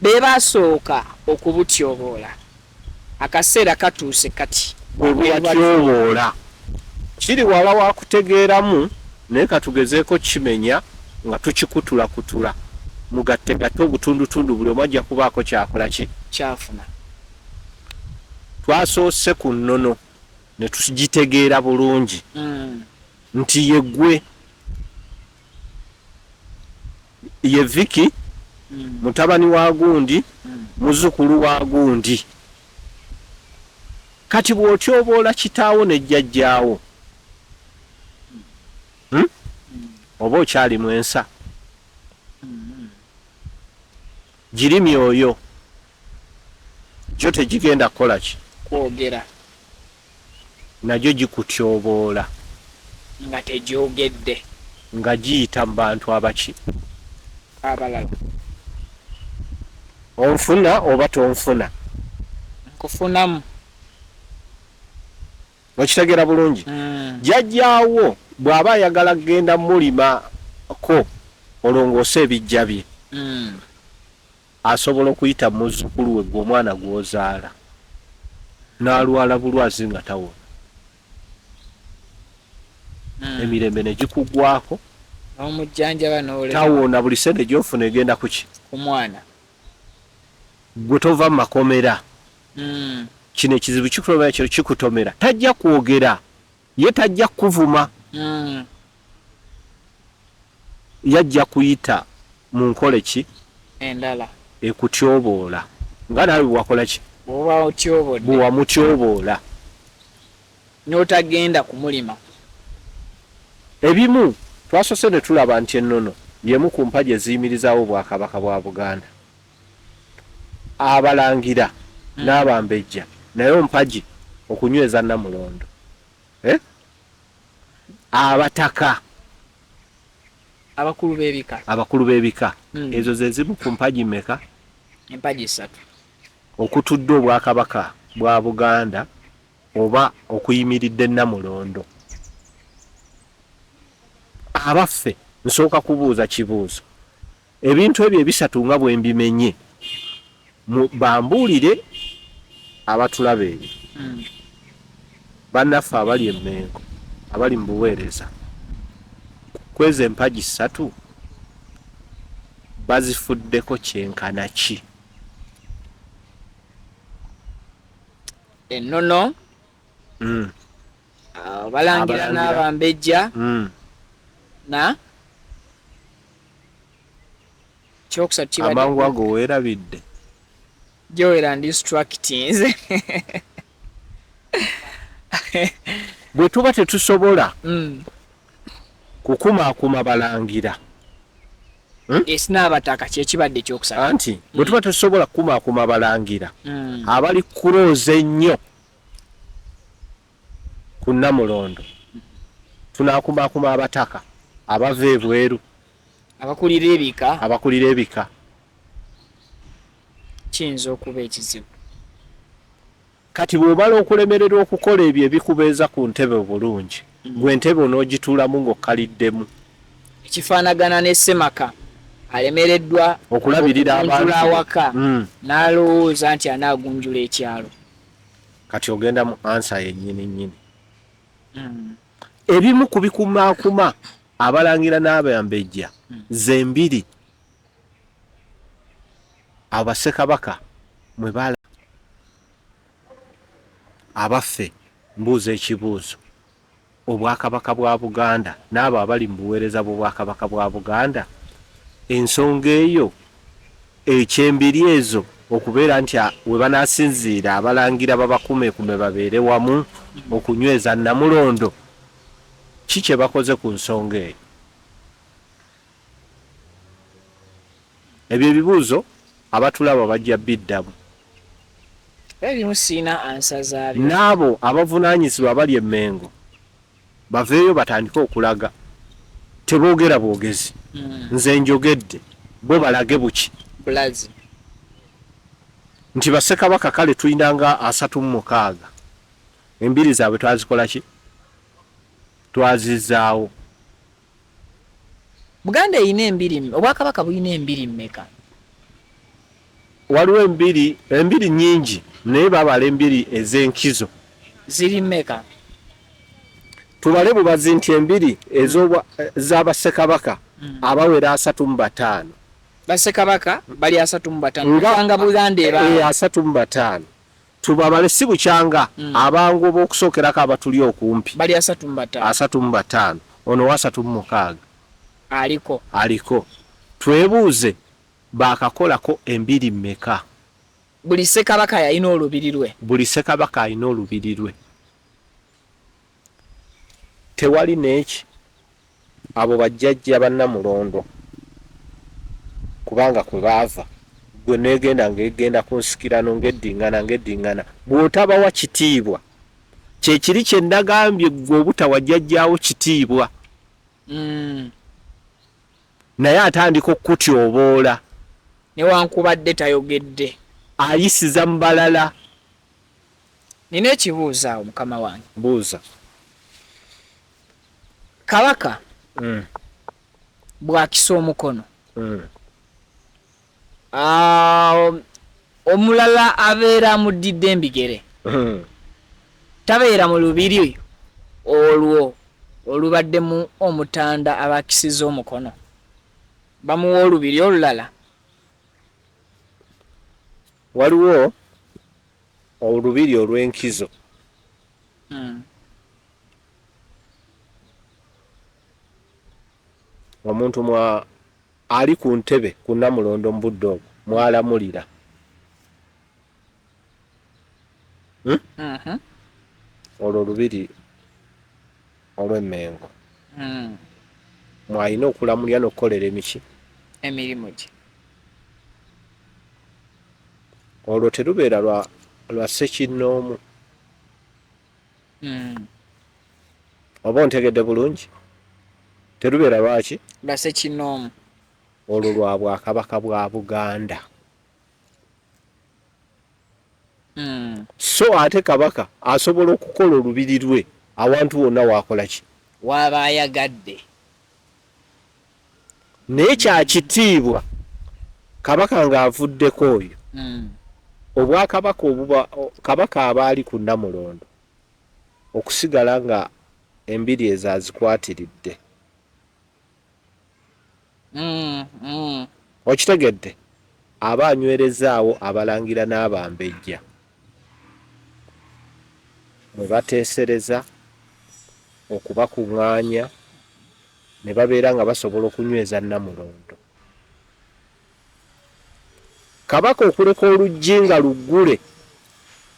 Be baasooka okubutyoboola. Akaseera katuuse kati. Bwe bubatyoboola. Kiri wala wa kutegeeramu naye katugezeeko okukimenya nga tukikutulakutula mugattegatte obutundutundu buli omu ajja kubaako ky'akola ki? Ky'afuna. Twasoose ku nnono ne tugitegeera bulungi nti ye ggwe. Ye Vicky mutabani wa gundi muzukulu wa gundi. Kati bw'otyoboola kitaawo ne jjajjaawo hmm? Oba okyalimu ensa? Giri myoyo gyo tegigenda kukola ki? Kwogera. Nagyo gikutyoboola. Nga tegyogedde. Nga giyita mu bantu abaki? Abalala. Onfuna oba tonfuna? Nkufunamu. Okitegeera bulungi? Jjajjaawo bw'aba ayagala kugenda mulimako olongoose ebijja bye, asobola okuyita mu muzzukulu we, ggwe omwana gw'ozaala, n'alwala bulwazi nga tawona. Emirembe ne gikugwako. N'omujjanjaba n'olema. Tawona, buli ssente gy'ofuna egenda ku ki? Ku mwana. Ggwe tova mu makomera. Kino ekizibu kikutomera, kino kikutomera. Tajja kwogera, ye tajja kukuvuma. Yajja kuyita mu nkola ki? Endala. Ekutyoboola. Nga naawe bwe wakola ki? Bw'oba otyobodde. Bwe wamutyoboola. N'otagenda kumulima. Ebimu twasoose ne tulaba nti ennono y'emu ku mpagi eziyimirizaawo Obwakabaka bwa Buganda. Abalangira n'Abambejja nayo mpagi okunyweza Nnamulondo. Eh? Abataka. Abakulu b'ebika. Abakulu b'ebika. Ezo ze zimu ku mpagi mmeka? Empagi ssatu. Okutudde Obwakabaka bwa Buganda oba okuyimiridde Nnamulondo. Abaffe nsooka kubuuza kibuuzo. Ebintu ebyo ebisatu nga bwe mbimenye, bambuulire abatulaba eyo. Bannaffe abali e Mmengo, abali mu buweereza, kw'ezo empagi ssatu bazifuddeko kyenkana ki? Ennono, abalangira n'abambejja, na kyokusatu kibadde Amangu ago weerabidde. Joel andistractinze. Bwe tuba tetusobola kukumaakuma balangira. Yes, n'abataka kyekibadde ekyokusatu. Anti bwe tuba tetusobola kukumaakuma balangira abali kulooza ennyo ku Nnamulondo, tunaakumaakuma abataka abava ebweru, abakulira ebika, abakulira ebika. Kiyinza okuba ekizibu. Kati bw'omala okulemererwa okukola ebyo ebikubeeza ku ntebe obulungi, gwe entebe onoogituulamu ng'okkaliddemu. Ekifaanagana ne ssemaka alemereddwa okulabirira okugunjula abantu be. Awaka, n'alowooza nti anaagunjula ekyalo. Kati ogenda mu answer yennyini nnyini. Ebimu ku bikumaakuma abalangira n'abambejja ze mbiri abo bassekabaka mwe bala. Abaffe mbuuza ekibuuzo, Obwakabaka bwa Buganda n'abo abali mu buweereza bw'Obwakabaka bwa Buganda ensonga eyo eky'embiri ezo okubeera nti we banaasinziira abalangira babakumeekume babeere wamu okunyweza Nnamulondo, ki kye bakoze ku nsonga eyo? Ebyo ebibuuzo abatulaba bajja biddamu. Ebimu sirina ansa zaabyo. N'abo abavunaanyizibwa abali e Mmengo baveeyo batandike okulaga. Teboogera bwogezi. Nze njogedde, bo balage buki? Bulazi. Nti Bassekabaka kale tulina nga 36, embiri zaabwe twazikola ki? Twazizzaawo. Buganda erina embiri, Obwakabaka bulina embiri mmeka? Waliwo embiri, embiri nnyingi naye babala embiri ez'enkizo. Ziri mmeka? Tubale bubazi nti embiri ez'obwa za Bassekabaka abawera 35. Bassekabaka bali 35 Nga bukyanga Buganda ebaawo. 35 tubabale si bukyanga abangu ob'okusookerako abatuli okumpi. Bali 35. 35 ono wa 36. Aliko. Aliko. Twebuuze baakakolako embiri mmeka? Buli Ssekabaka yalina olubiri lwe. Buli Ssekabaka alina olubiri lwe. Tewali n'eki abo bajjajja ba Nnamulondo kubanga kwe baava ggwe n'egenda ng'egenda ku nsikirano ng'eddingana ng'eddingana bw'otabawa kitiibwa. Kyekiri kye nagambye ggwe obutawa jjajjaawo kitiibwa. Naye atandika okukutyoboola. Newankubadde tayogedde. Ayisiza mu balala. Nina ekibuuzo awo mukama wange. Buuza. Kabaka bw'akisa omukono. Omulala abeera amuddidde embigere. Tabeera mu lubiri olwo olubaddemu omutanda abakisizza omukono. Bamuwa olubiri olulala. Waliwo olubiri olw'enkizo. Omuntu mwa ali ku ntebe ku Namulondo mu budde obwo mwalamulira. Olwo olubiri olw'Emmengo. Mwalina okulamulira n'okukolera emiki? Emirimu gye. Olwo terubeera lwa ssekinnoomu. Oba ontegedde bulungi? Terubeera lwaki? Lwa ssekinnoomu. Olwo lwa Bwakabaka bwa Buganda. So ate Kabaka asobola okukola olubiri lwe awantu wonna w'akola ki? W'aba ayagadde. Naye kya kitiibwa Kabaka ng'avuddeko oyo, Obwakabaka obuba Kabaka aba ali ku Nnamulondo okusigala nga embiri ezo azikwatiridde. Okitegedde? Aba anywerezaawo Abalangira n'Abambejja mwe bateesereza okubakung'aanya ne babeera nga basobola okunyweza Nnamulondo. Kabaka okuleka oluggi nga luggule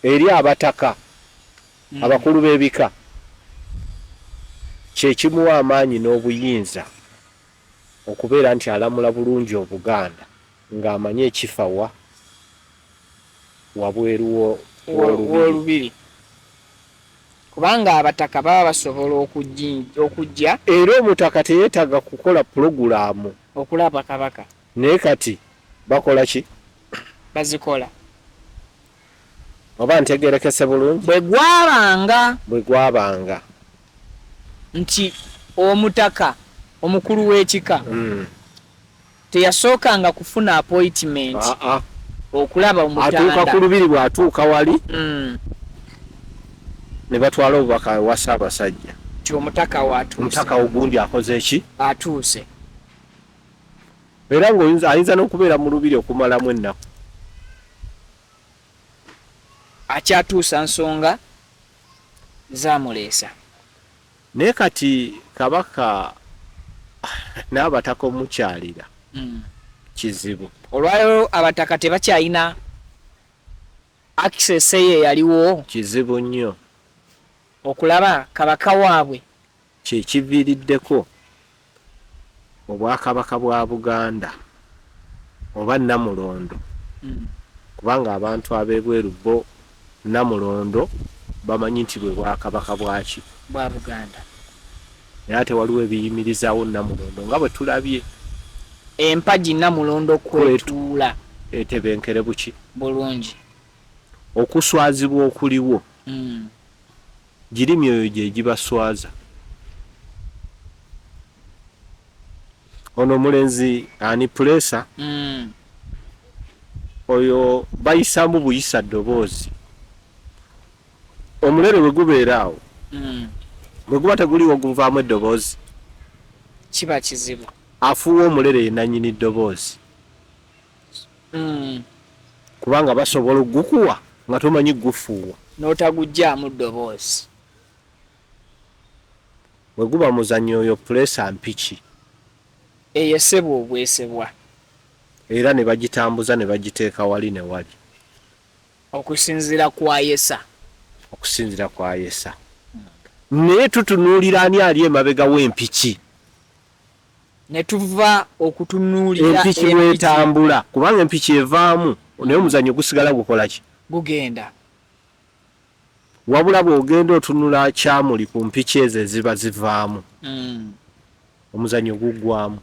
eri Abataka, abakulu b'ebika, kye kimuwa amaanyi n'obuyinza okubeera nti alamula bulungi Obuganda ng'amanyi ekifa wa wabweru w'Olubiri. Kubanga Abataka baba basobola okujja. Era Omutaka teyeetaaga kukola pulogulaamu. Okulaba Kabaka. Naye kati bakola ki? Bazikola. Oba ntegeerekese bulungi? Bwe gwabanga. Bwe gwabanga. Nti Omutaka omukulu w'ekika teyasookanga kufuna appointment okulaba Atuuka Omutanda. ku lubiri bw'atuuka wali ne batwala obubaka ewa Ssaabasajja. Nti Omutaka wo atuuse. Omutaka wo gundi akoze ki? Atuuse. Era ng'ayinza n'okubeera mu lubiri okumalamu ennaku. Akyatuusa nsonga zaamuleesa. Naye kati Kabaka n'Abataka omukyalira kizibu. Olwaleero Abataka tebakyalina access eyo eyaliwo. Kizibu nnyo. Okulaba Kabaka waabwe. Kye kiviiriddeko Obwakabaka bwa Buganda oba Nnamulondo kubanga abantu ab'ebweru bo Nnamulondo bamanyi nti bwe Bwakabaka bwaki? Bwa Buganda. Naye ate waliwo ebiyimirizaawo Nnamulondo nga bwe tulabye. Empagi Nnamulondo kw'etuula. Etebenkere buki? Bulungi. Okuswazibwa okuliwo. Giri myoyo gye gibaswaza. Ono omulenzi ani puleesa oyo bayisaamu buyisa ddoboozi. Omulere bwe gubeera awo bwe guba teguliiwo guvaamu eddoboozi. Kiba kizibu. Afuuwa omulere ye nannyini ddoboozi. Kubanga basobola okugukuwa nga tomanyi gufuuwa. N'otaguggyaamu ddoboozi. Bwe guba muzannyo oyo puleesa mpiki. Eyesebwa obwesebwa. Era ne bagitambuza ne bagiteeka wali ne wali. Okusinziira ku ayesa. Okusinziira ku ayesa. Naye tutunuulira ani ali emabega w'empiki. Ne tuva okutunuulira empiki bw'etambula kubanga empiki evaamu naye omuzannyo gusigala gukola ki? Gugenda. Wabula bw'ogenda otunula kyamuli ku mpiki ezo eziba zivaamu, omuzannyo guggwamu.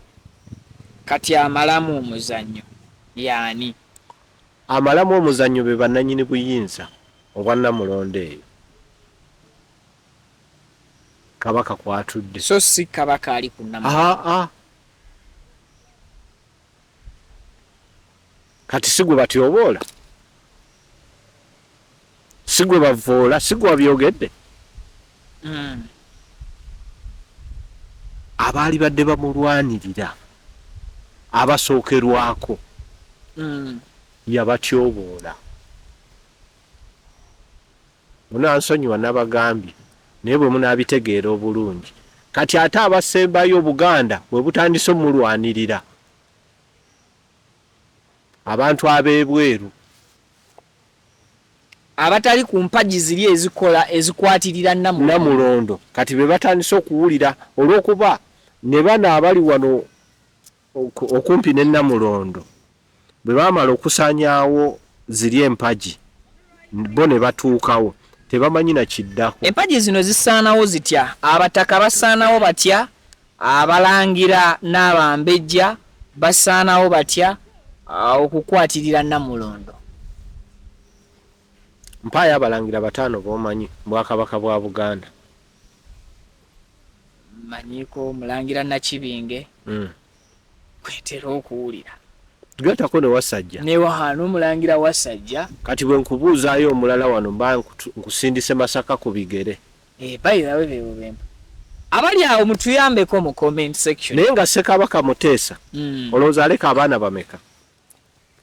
Kati amalamu omuzannyo y'ani? Amalamu omuzannyo be bannanyini buyinza obwa Nnamulondo eyo Kabaka kw'atudde. So si Kabaka ali ku Nnamulondo. Aa! Kati si gwe batyoboola? Si gwe bavvoola? Si gwe wabyogedde? Abaali badde bamulwanirira abasookerwako yabatyoboola. Munansonyiwa nabagambye naye bwe munaabitegeera obulungi. Kati ate abasembayo Obuganda bwe butandise omulwanirira abantu ab'ebweru. Abatali ku mpagi ziri ezikola ezikwatirira Namulondo. Namulondo kati be batandise okuwulira olw'okuba ne bano abali wano okumpi ne Namulondo bwe baamala okusaanyaawo ziri empagi bo ne batuukawo tebamanyi na kiddako. Empagi zino zisaanawo zitya? Abataka basaanawo batya? Abalangira n'Abambejja basaanawo batya okukwatirira Namulondo? Mpaayo Abalangira bataano b'omanyi mu Bwakabaka bwa Buganda. Mmanyiiko Omulangira Nakibinge gwentera okuwulira. Gattako ne Wasajja. Ne n'Omulangira Wasajja. Kati bwe nkubuuzaayo omulala wano mba nkusindise Masaka ku bigere. Eh, by the way beebo bempa. Abali awo mutuyambeko mu comment section. Naye nga Ssekabaka Muteesa olowooza aleka abaana bameka?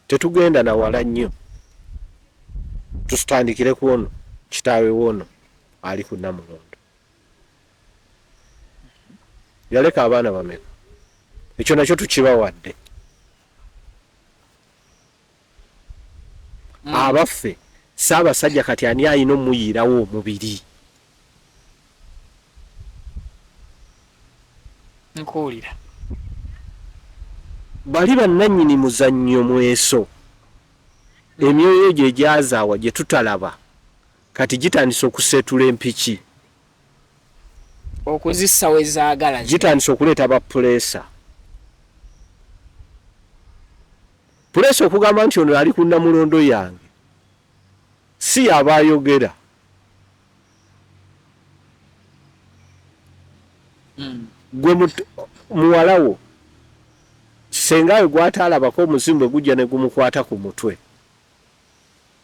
Tetugenda na wala nnyo. Tutandikire ku ono kitaawe w'ono ali ku Namulondo. Yaleka abaana bameka? Ekyo nakyo tukibawadde. Abaffe, Ssaabasajja kati ani alina omuyiirawo omubiri? Nkuwulira. Bali bannannyini muzannyo mweso. Emyoyo egyo egyazaawa gye tutalaba kati gitandise okuseetula empiki. Okuzissa we zaagala. Gitandise okuleeta ba puleesa. Puleesa okugamba nti ono ali ku Nnamulondo yange si y'aba ayogera. Gwe muwala wo ssenga we gw'ataalabako omuzimu bwe gujja ne gumukwata ku mutwe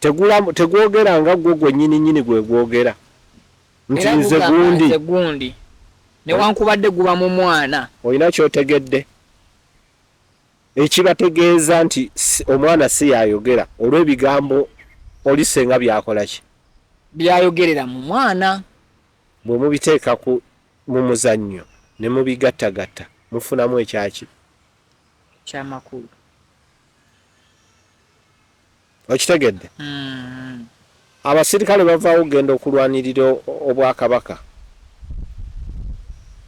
tegwogera nga gwo gwennyini nnyini gwe gwogera nti nze gundi. Gundi newankubadde guba mu mwana. Olina ky'otegedde? Ekibategeeza nti omwana si y'ayogera olw'ebigambo oli ssenga by'akola ki? By'ayogerera mu mwana. Bwe mubiteeka ku mu muzannyo ne mubigattagatta mufunamu ekyaki? Eky'amakulu. Okitegedde? Abasirikale bavaawo okugenda okulwanirira Obwakabaka.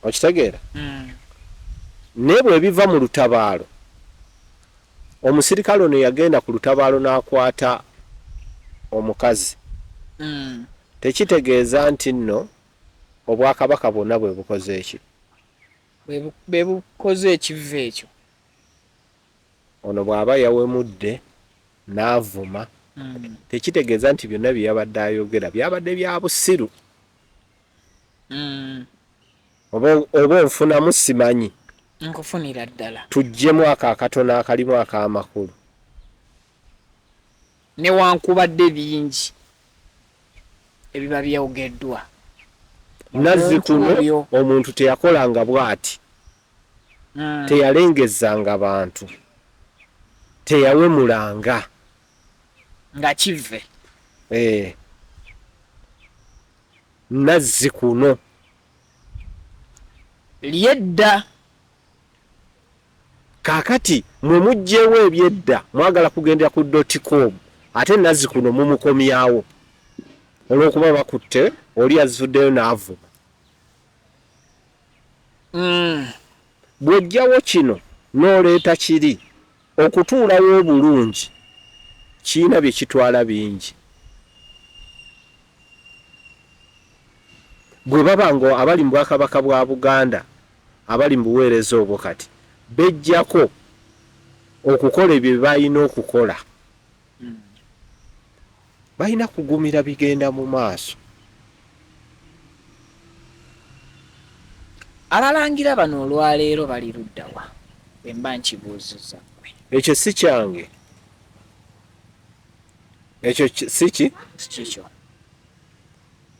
Okitegeera? Naye bwe biva mu lutabaalo, omusirikale ono yagenda ku lutabaalo n'akwata omukazi. Tekitegeeza nti nno Obwakabaka bwonna bwe bukoze eki? Bwe bukoze ekivve ekyo. Ono bw'aba yawemudde n'avuma, tekitegeeza nti byonna bye yabadde ayogera byabadde bya busiru. Oba onfunamu simanyi. Nkufunira ddala. Tuggyemu ako akatono akalimu ak'amakulu. Newankubadde bingi ebiba byogeddwa. Nazzi kuno omuntu teyakolanga bw'ati. Teyalengezanga bantu. Teyawemulanga. Nga kivve. Eh. Nazzi kuno. Lyedda. Kaakati mwe muggyeewo eby'edda mwagala kugendera ku dot com ate nazzi kuno mumukomyawo olw'okuba bakutte oli azuddeyo n'avuma. Bw'oggyawo kino n'oleeta kiri okutuulawo obulungi kirina bye kitwala bingi. Bwe baba nga abali mu Bwakabaka bwa Buganda abali mu buweereza obwo kati beggyako okukola ebyo bye balina okukola, balina kugumira bigenda mu maaso. Abalangira bano olwaleero bali ludda wa? Bwe mba nkibuuzizza ggwe. Ekyo si kyange. Ekyo si ki? Si kikyo.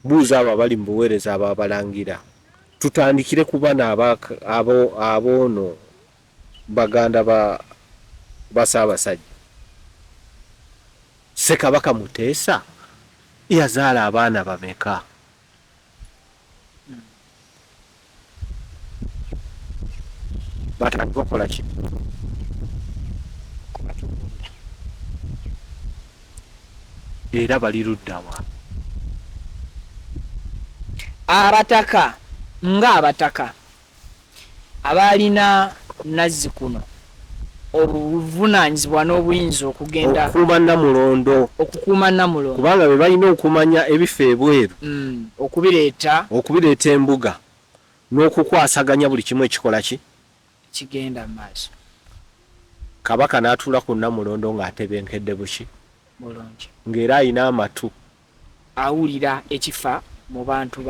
Buuza abo abali mu buweereza ab'Abalangira. Tutandikire ku bano ab'ono baganda ba ba Ssaabasajja. Ssekabaka Muteesa yazaala abaana bameka? Batandika okukola ki? Era bali ludda wa? Abataka nga abataka abaalina nazzikuno obuvunaanyizibwa n'obuyinza okugenda okukuuma Nnamulondo. Okukuuma Nnamulondo. Kubanga be balina okumanya ebifa ebweru. Okubireeta. Okubireeta embuga n'okukwasaganya buli kimu ekikola ki? Ekigenda mu maaso. Kabaka n'atuula ku Nnamulondo ng'atebenkedde buki? Bulungi. Ng'era alina amatu. Awulira ekifa mu bantu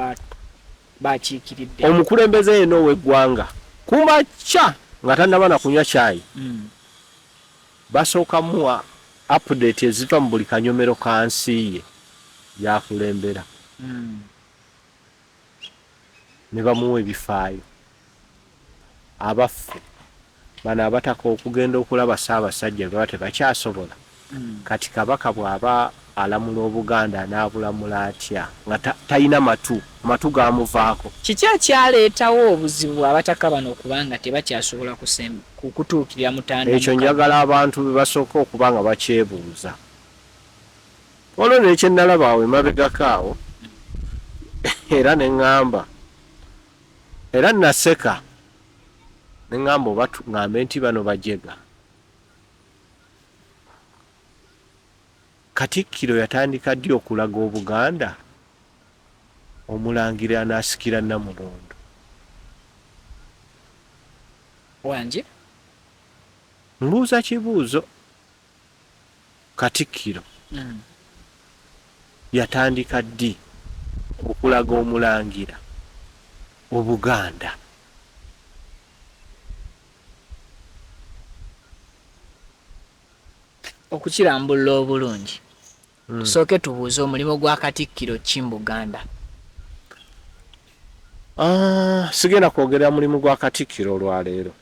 b'akiikiridde. Omukulembeze yenna ow'eggwanga ku makya nga tannaba na kunywa caayi, basooka muwa update eziva mu buli kanyomero ka nsi ye gy'akulembera ne bamuwa ebifaayo. Abaffe, bano Abataka okugenda okulaba Ssaabasajja baba tebakyasobola? Kati Kabaka bw'aba alamula Obuganda anaabulamula atya nga talina matu, amatu gaamuvaako? Kiki ekyaleetawo obuzibu Abataka bano okuba nga tebakyasobola kutuukirira Mutanda Ekyo Mukama? njagala abantu be basooke okuba nga bakyebuuza. Waliwo ne kye nnalaba awo emabegako awo era ne ŋŋamba era nnaseka ne ŋŋamba oba tuŋŋambe nti bano bajega. Katikkiro yatandika ddi okulaga Obuganda Omulangira anaasikira Nnamulondo? Wangi? Mbuuza kibuuzo. Katikkiro yatandika ddi okulaga Omulangira Obuganda? Okukirambulula obulungi, tusooke tubuuze omulimu gwa Katikkiro ki mu Buganda? Sigenda kwogera mulimu gwa Katikkiro olwaleero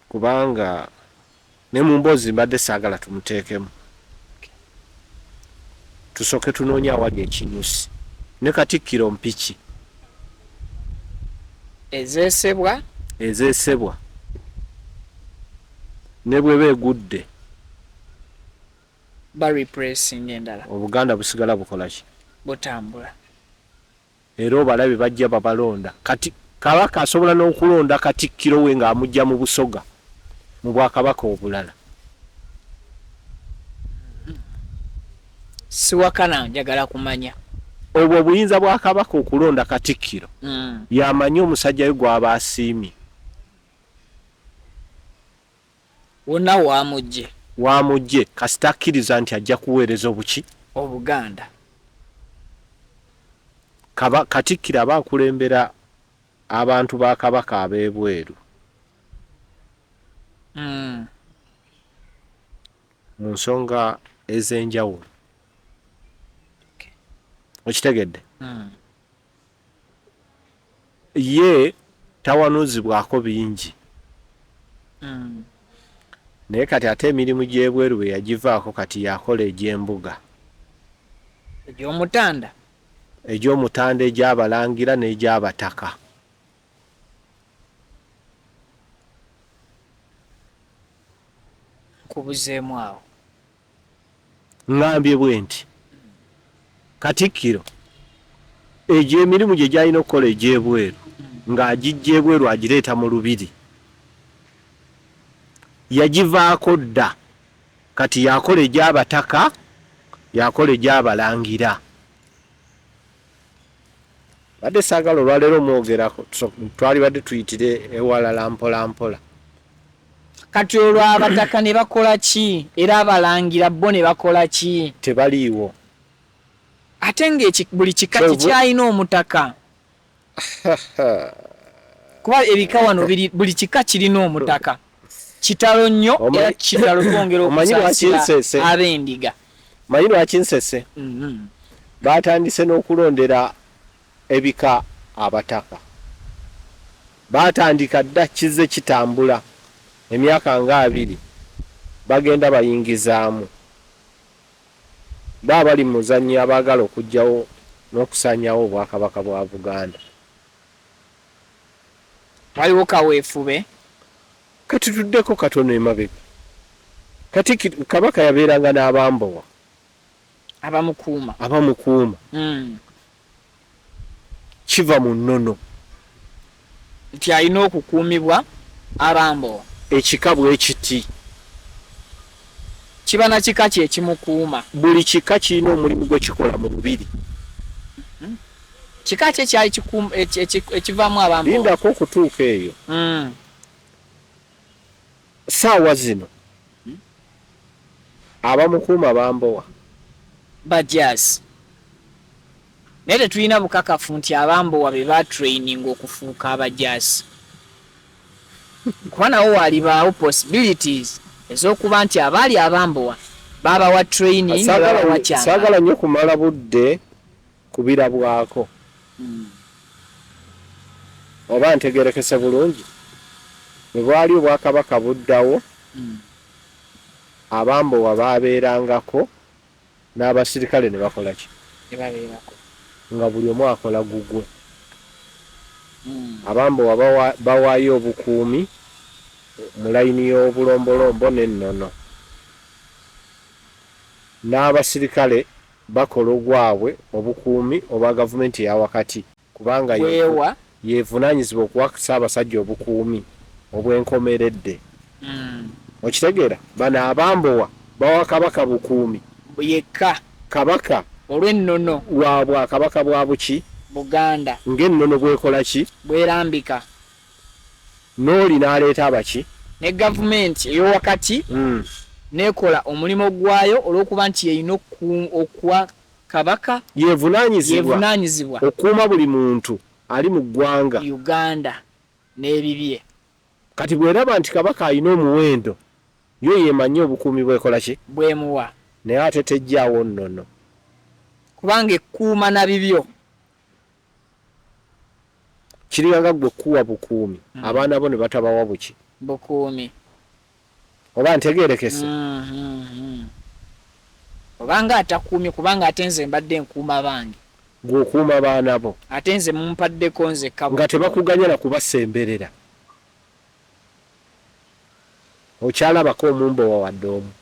kubanga ne mu mboozi mbadde saagala tumuteekemu. Tusooke tunoonye awali ekinyusi ne Katikkiro mpiki. Ezeesebwa. Ezeesebwa ne bw'eba egudde. Ba replacing endala. Obuganda busigala bukola ki? Butambula. Era obalabe bajja babalonda. Kati Kabaka asobola n'okulonda Katikkiro we ng'amuggya mu Busoga mu Bwakabaka obulala. Siwakana njagala kumanya. Obwo obuyinza bwa Kabaka okulonda Katikkiro y'amanyi omusajja we gw'aba asiimye. Wonna w'amuggye. W'amuggye kasita akkiriza nti ajja kuweereza obuki? Obuganda. Katikkiro aba akulembera abantu ba Kabaka ab'ebweru. Mu nsonga ez'enjawulo. Okitegedde? Ye tawanuzibwako bingi. Naye kati ate emirimu gy'ebweru bwe yagivaako kati y'akola egy'embuga. Egy'Omutanda? Egy'Omutanda, egy'Abalangira n'egy'Abataka. Nkubuzeemu awo. Ŋŋambye bwenti, Katikkiro egyo emirimu gye gy'alina okukola egy'ebweru ng'agiggya ebweru agireeta mu Lubiri yagivaako dda kati y'akola egy'Abataka, y'akola egy'Abalangira. Badde saagala olwaleero mwogerako, twalibadde tuyitire ewalala mpola mpola. Kati olwo abataka ne bakola ki? Era abalangira bo ne bakola ki? Tebaliiwo. Ate nga buli kika kikyalina omutaka. Kuba ebika wano buli kika kirina omutaka. Kitalo nnyo era kitalo twongera okusaasira ab'endiga. Manyi lwaki nsese? Baatandise n'okulondera ebika abataka. Baatandika dda, kizze kitambula emyaka nga 20 bagenda bayingizaamu. Bo abali mu muzannyo abaagala okuggyawo n'okusaanyaawo Obwakabaka bwa Buganda. Waliwo kaweefube. Kati tuddeko katono emabega. Kati Kabaka yabeeranga n'abambowa. Abamukuuma. Abamukuuma. Kiva mu nnono. Nti alina okukuumibwa abambowa. Ekika bwe kiti. Kiba na kika kye ekimukuuma. Buli kika kirina omulimu gwe kikola mu lubiri. Kika ki ekyali ekivaamu abambowa? Lindako okutuuka eyo. Ssaawa zino abamukuuma bambowa. Bajaasi. Naye tetulina bukakafu nti abambowa be batraininga okufuuka abajaasi. Kuba nawo walibaawo possibilities ez'okuba nti abaali abambowa babawa training, babawa kyambalo. Saagala nnyo kumala budde kubirabwako. Oba ntegeerekese bulungi? Bwe bwali Obwakabaka buddawo, abambowa baabeerangako n'abasirikale ne bakola ki? Ne babeerako. Nga buli omu akola gugwe. Abambowa bawaayo obukuumi mu layini y'obulombolombo n'ennono. N'abasirikale bakola ogwabwe obukuumi obwa gavumenti eya wakati kubanga y'evunaanyizibwa okuwa Ssaabasajja obukuumi obw'enkomeredde. Okitegeera? Bano abambowa bawa Kabaka bukuumi. Yekka. Kabaka. Olw'ennono. Wa Bwakabaka bwa buki? Buganda. Ng'ennono bw'ekola ki? Bw'erambika. N'oli n'aleeta abaki? Ne gavumenti ey'owakati n'ekola omulimu gwayo olw'okuba nti y'erina okuwa Kabaka. Yeevunaanyizibwa okukuuma buli muntu ali mu ggwanga. Uganda n'ebibye. Kati bw'eraba nti Kabaka alina omuwendo, yo y'emanyi obukuumi bw'ekola ki? Bw'emuwa. Naye ate teggyaawo nnono. Kubanga ekuuma na bibyo. Kiringa nga ggwe kuwa bukuumi, abaana bo ne batabawa buki? Bukuumi. Oba ntegeerekese? Obanga atakuumye kubanga ate nze mbadde nkuuma bange. Ggwe okuuma baana bo. Ate nze mumpaddeko nzekka Nga bukuumi. tebakuganya na kubasemberera. Okyalabako omumbowa wadde omu?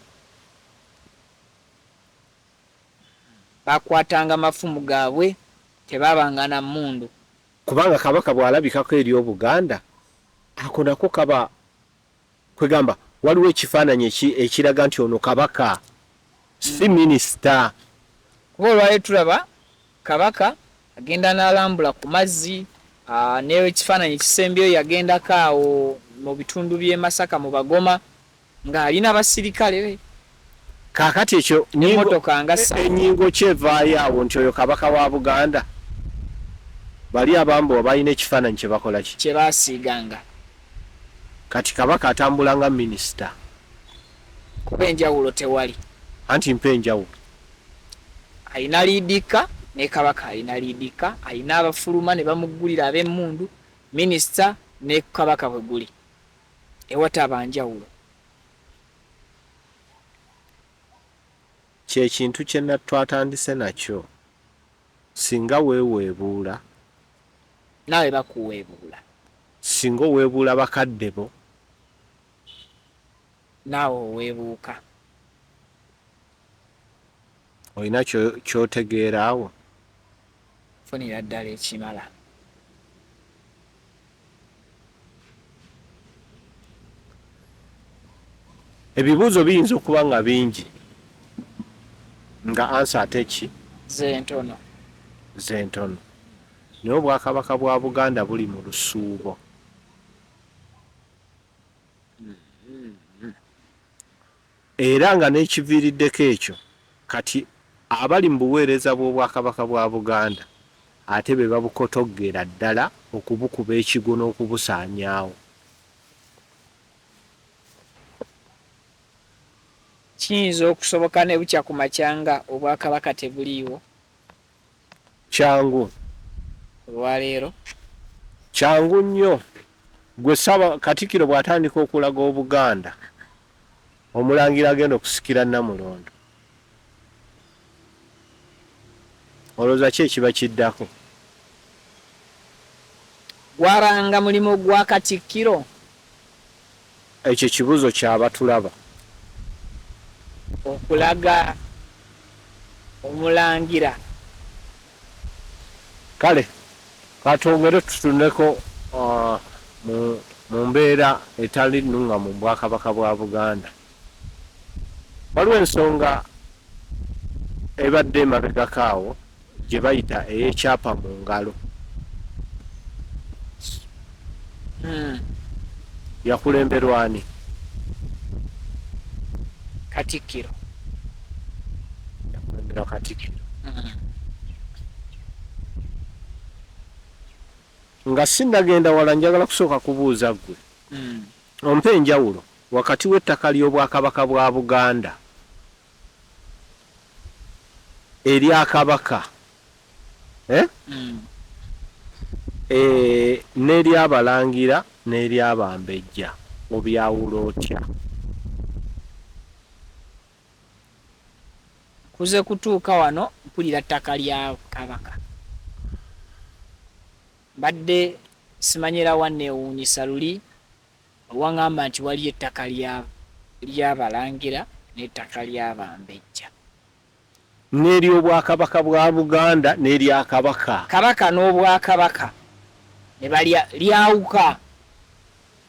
Baakwatanga mafumu gaabwe, tebaabanga na mmundu. Kubanga Kabaka bw'alabikako eri Obuganda, ako nako kaba kwegamba waliwo ekifaananyi ekiraga nti ono Kabaka, si minisita. Kuba olwaleero tulaba Kabaka agenda n'alambula ku mazzi, n'ekifaananyi ekisembyeyo yagendako awo mu bitundu by'e Masaka mu Bagoma ng'ali n'abasirikale be. Kaakati ekyo N'emmotoka nga ssatu. Ennyingo ki evaayo awo nti oyo Kabaka wa Buganda? Bali abambowa balina ekifaananyi kye bakola ki? Kye baasiiganga. Kati Kabaka atambula nga minisita. Kuba enjawulo tewali. Anti mpa enjawulo. Alina liidika ne Kabaka alina liidika, alina abafuluma ne bamuggulira ab'emmundu, minisita ne Kabaka bwe guli. Ewataba njawulo. Kye kintu kye twatandise nakyo, singa weeweebuula. Naawe bakuweebuula. Singa oweebuula bakadde bo. Naawe oweebuuka. Olina ky'otegeera awo? Nfunira ddala ekimala. Ebibuuzo biyinza okuba nga bingi nga answer ate ki? Ze ntono. Ze ntono. Naye Obwakabaka bwa Buganda buli mu lusuubo. Era nga n'ekiviiriddeko ekyo, kati abali mu buweereza bw'Obwakabaka bwa Buganda ate be babukotoggera ddala okubukuba ekigwo n'okubusaanyaawo. Kiyinza okusoboka ne bukya ku makya nga Obwakabaka tebuliiwo? Kyangu. Olwaleero. Kyangu nnyo. Gwe Ssaba Katikiro bw'atandika okulaga Obuganda, Omulangira agenda okusikira Nnamulondo, olowooza ki ekiba kiddako? Gwabanga mulimo gwa Katikkiro? Ekyo kibuzo kya batulaba. Okulaga Omulangira. Kale katwongere tutuneko mu mbeera etali nnungamu mu Bwakabaka bwa Buganda. Waliwo ensonga ebadde emabegako awo gye bayita ey'ekyapa mu ngalo. Yakulemberwa ani? Katikkiro. Yakulemberwa Katikkiro. Nga sinnagenda wala njagala kusooka kubuuza ggwe ompe enjawulo wakati w'ettaka ly'Obwakabaka bwa Buganda erya Kabaka eh? N'ery'Abalangira n'ery'Abambejja obyawula otya? Nkuze kutuuka wano mpulira ttaka lya Kabaka. Mbadde simanyi era wanneewuunyisa luli wangamba nti waliyo ettaka ly'Abalangira n'ettaka ly'Abambejja. N'ery'Obwakabaka bwa Buganda n'erya Kabaka. Kabaka n'Obwakabaka ne balya lyawuka.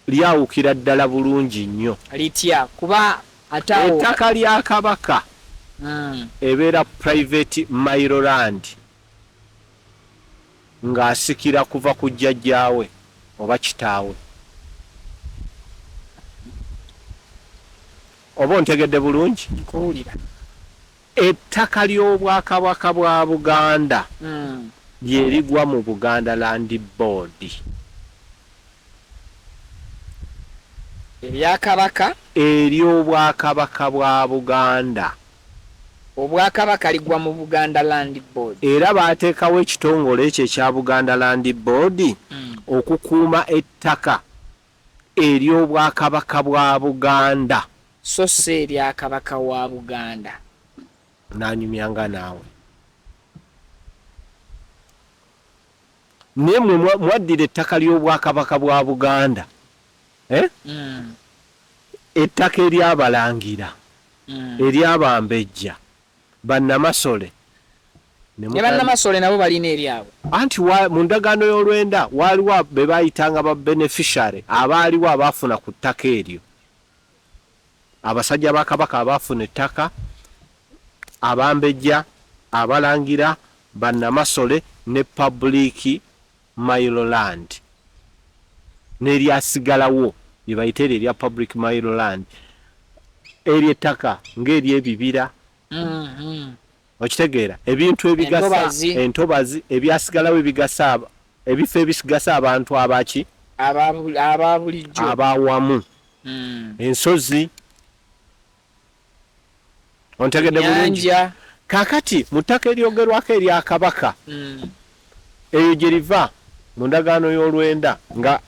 Lyawukira ddala bulungi nnyo. Litya? Kuba ate awo. Ettaka lya Kabaka ebeera private mailo land ng'asikira kuva ku jjajjaawe oba kitaawe. Oba ontegedde bulungi? Nkuwulira. Ettaka ly'Obwakabaka bwa Buganda lye ligwa mu Buganda Land Board. Erya Kabaka? Ery'Obwakabaka bwa Buganda. Obwakabaka ligwa mu Buganda Land Board. Era baateekawo ekitongole ekyo ekya Buganda Land Board okukuuma ettaka ery'Obwakabaka bwa Buganda. So si erya Kabaka wa Buganda. Nanyumyanga naawe. Naye mwe mwaddira ettaka ly'Obwakabaka bwa Buganda, eh? Ettaka ery'Abalangira, ery'Abambejja, Bannamasole, ne Bannamasole nabo balina eryabwe. Anti mu ndagaano y'olwenda waaliwo be baayitanga ba beneficiary abaaliwo abaafuna ku ttaka eryo. Abasajja ba Kabaka abaafuna ettaka, Abambejja, Abalangira, Bannamasole ne Public Mailo Land. N'eryasigalawo lye bayita eryo erya Public Mailo Land. Eryo ettaka ng'ery'ebibira. Okitegeera? Ebintu ebigasa, entobazi, ebyasigalawo ebigasa, ebifo ebigasa abantu abaki? Aba bulijjo. Abawamu. Ensozi. Ontegedde bulungi? Kaakati mu ttaka eryogerwako erya Kabaka, eyo gye liva mu ndagaano y'olwenda nga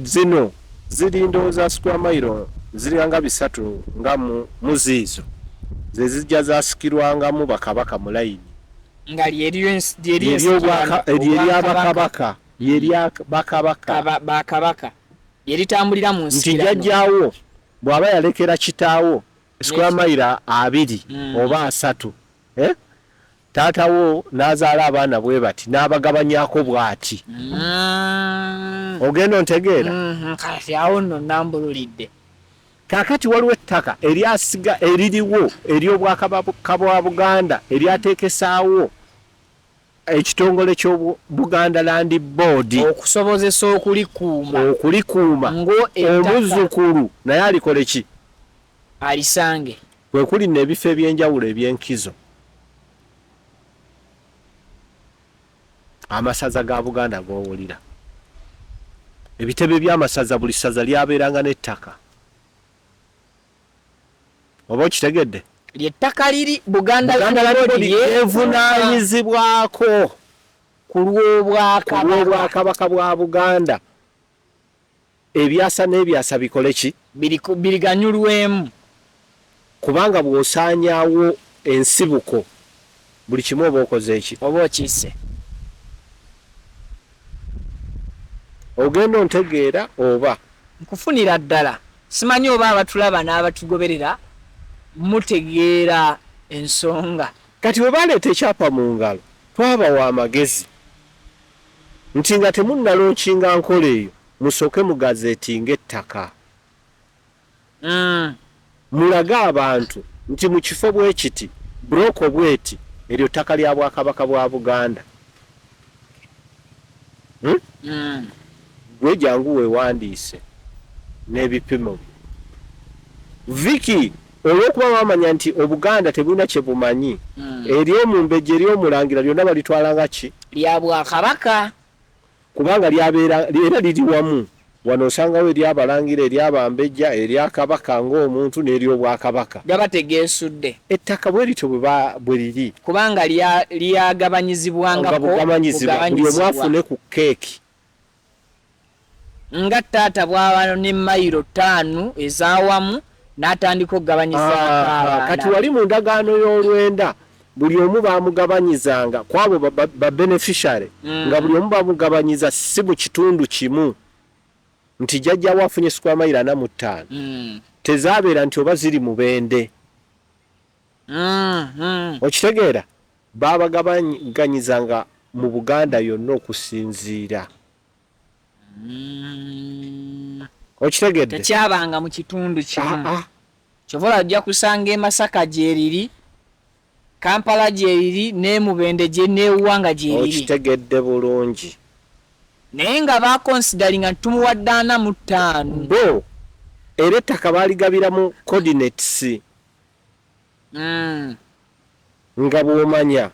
zino ziri ndowooza square mile ziri nga 300 nga mu ziizo ze zijja zasikirwangamu bakabaka mu layini. Nga ly'ery'obwakabaka, ly'erya bakabaka. Bakabaka. Lye litambulira mu nsikirano. Nti jjajjaawo bw'aba yalekera kitaawo square mile 2 oba 3, taata wo n'azaala abaana bwe bati n'abagabanyako bw'ati. Ogenda ontegeera? Kati awo nno nambululidde. Kaakati waliwo ettaka eryasiga eririwo ery'Obwakabaka bwa Buganda eryateekesaawo Ekitongole ky'Obuganda Land Board okusobozesa okulikuuma Okulikuuma ng'ettaka omuzzukulu naye alikole ki? Alisange. Kwe kuli nno ebifo eby'enjawulo eby'enkizo. Amasaza ga Buganda g'owulira. Ebitebe by'amasaza buli ssaza lyabeeranga n'ettaka. Oba okitegedde? Ly'ettaka liri Buganda Buganda Land Land Board Board yeevunaanyizibwa yeevunaanyizibwako ku lw'Obwakabaka. Ku lw'Obwakabaka bwa Buganda. Ebyasa n'ebyasa bikole ki? Biriganyulwemu. Kubanga bw'osaanyaawo ensibuko buli kimu oba okoze ki? Oba okisse. Ogenda ontegeera oba? Nkufunira ddala. Simanyi oba abatulaba n'abatugoberera mutegeera ensonga. Kati bwe baleeta ekyapa mu ngalo twabawa amagezi nti nga temunnalonkinga nkola eyo musooke mugazetinge ettaka. Mulage abantu nti mu kifo bwekiti, bulooko bweti, eryo ttaka lya Bwakabaka bwa Buganda. Hmm? Gwe jangu weewandiise n'ebipimo byo. Vicky olw'okuba bamanya nti Obuganda tebulina kye bumanyi, ery'Omumbejja, ery'Omulangira lyonna balitwala nga ki? Lya Bwakabaka. Kubanga lyabeera era liri wamu. Wano osangawo ery'Abalangira, ery'Abambejja, erya Kabaka ng'omuntu n'ery'Obwakabaka. Gaba tegeesudde. Ettaka bwe lityo bwe liri. Kubanga Nga lyagabanyizibwangako bugabanyizibwa buli omu bugabanyizibwa. afune ku keeki. Nga taata bw'aba ne mayiro ttaano ez'awamu n'atandika okugabanyizaako Kati abaana be. wali mu ndagaano y'olwenda buli omu baamugabanyizanga kwabo ba beneficiary nga buli omu bamugabanyiza si mu kitundu kimu nti jjajjaawo afunye square mayiro 45 tezaabeera nti oba ziri Mubende. Okitegeera? Baabagabanyizanga mu Buganda yonna okusinziira. Okitegedde? Tekyabanga mu kitundu kimu. Aa. Kyova olaba ojja kusanga e Masaka gyeriri, Kampala gyeriri n'e Mubende gye n'e Uwanga gyeriri. Okitegedde bulungi. Naye nga baakonsidalinga nti tumuwadde 45. Bo era ettaka baaligabira mu coordinates. Nga bw'omanya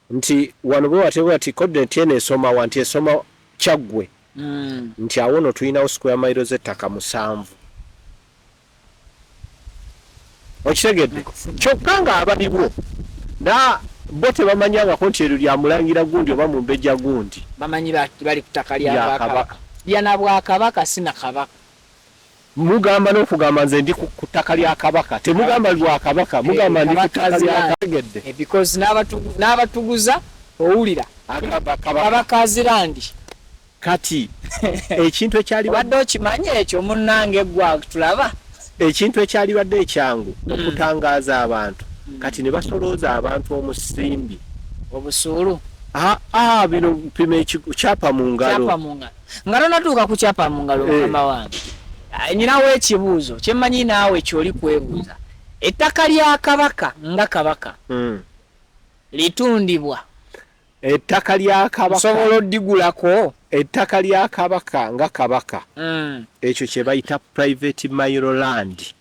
nti wano bwe wati bwe wati coordinate eno esoma wa nti esoma Kyaggwe. Nti awo nno tulinawo square mile z'ettaka 7. Okitegedde? Kyokka ng'abaliwo na bo tebamanyangako nti eryo lya Mulangira gundi oba Mumbejja gundi. Bamanyi bali ku ttaka lya Lya Bwakabaka. Kabaka. Lya na Bwakabaka si na Kabaka. Mugamba n'okugamba nze ndi ku ttaka lya Kabaka. Temugamba lwa Kabaka, mugamba ndi ku ttaka lya Okitegedde? Because n'abatuguza owulira. Agamba Kabaka. Kabaka's land. Kati ekintu ekyalibadde Obadde okimanyi ekyo munnange ggwe atulaba? Ekintu ekyalibadde ekyangu okutangaaza abantu kati ne basolooza abantu omusimbi. Obusuulu. Aa bino pima ekyapa mu ngalo. Kyapa mu ngalo. Nga tonatuuka ku kyapa mu ngalo mukama wange. Nninawo ekibuuzo kye mmanyi naawe ky'oli kwebuuza. Ettaka lya Kabaka nga Kabaka litundibwa? Ettaka lya Kabaka. Nsobola oddigulako? Ettaka lya Kabaka nga Kabaka ekyo kye bayita private mailo land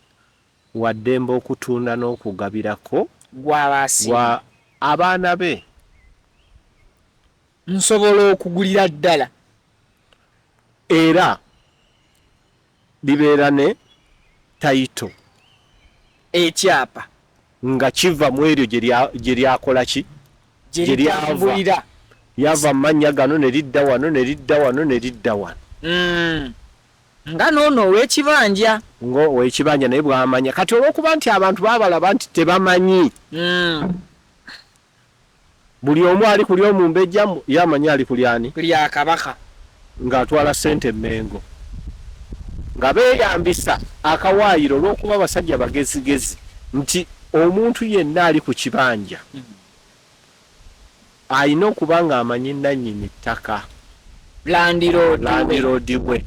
wa ddembe okutunda n'okugabirako Gw'aba asiimye. Gwa abaana be. Nsobola okugulira ddala? Era libeera ne title. Ekyapa. Nga kiva mu eryo gye lyakola ki? Gye Gye lyava. litambulira. Lyava mu mannya gano ne lidda wano ne lidda wano ne lidda wano. Nga n'ono ow'ekibanja. Nga ow'ekibanja naye bw'amanya. Kati olw'okuba nti abantu baabalaba nti tebamanyi. Buli omu ali ku ly'omumbejja ye amanyi ali ku ly'ani? Ku lya Kabaka. Ng'atwala ssente e Mmengo. Nga beeyambisa akawaayiro olw'okuba basajja bagezigezi nti omuntu yenna ali ku kibanja alina okuba ng'amanyi nnannyini ttaka. Landiroodi we. Landiroodi we.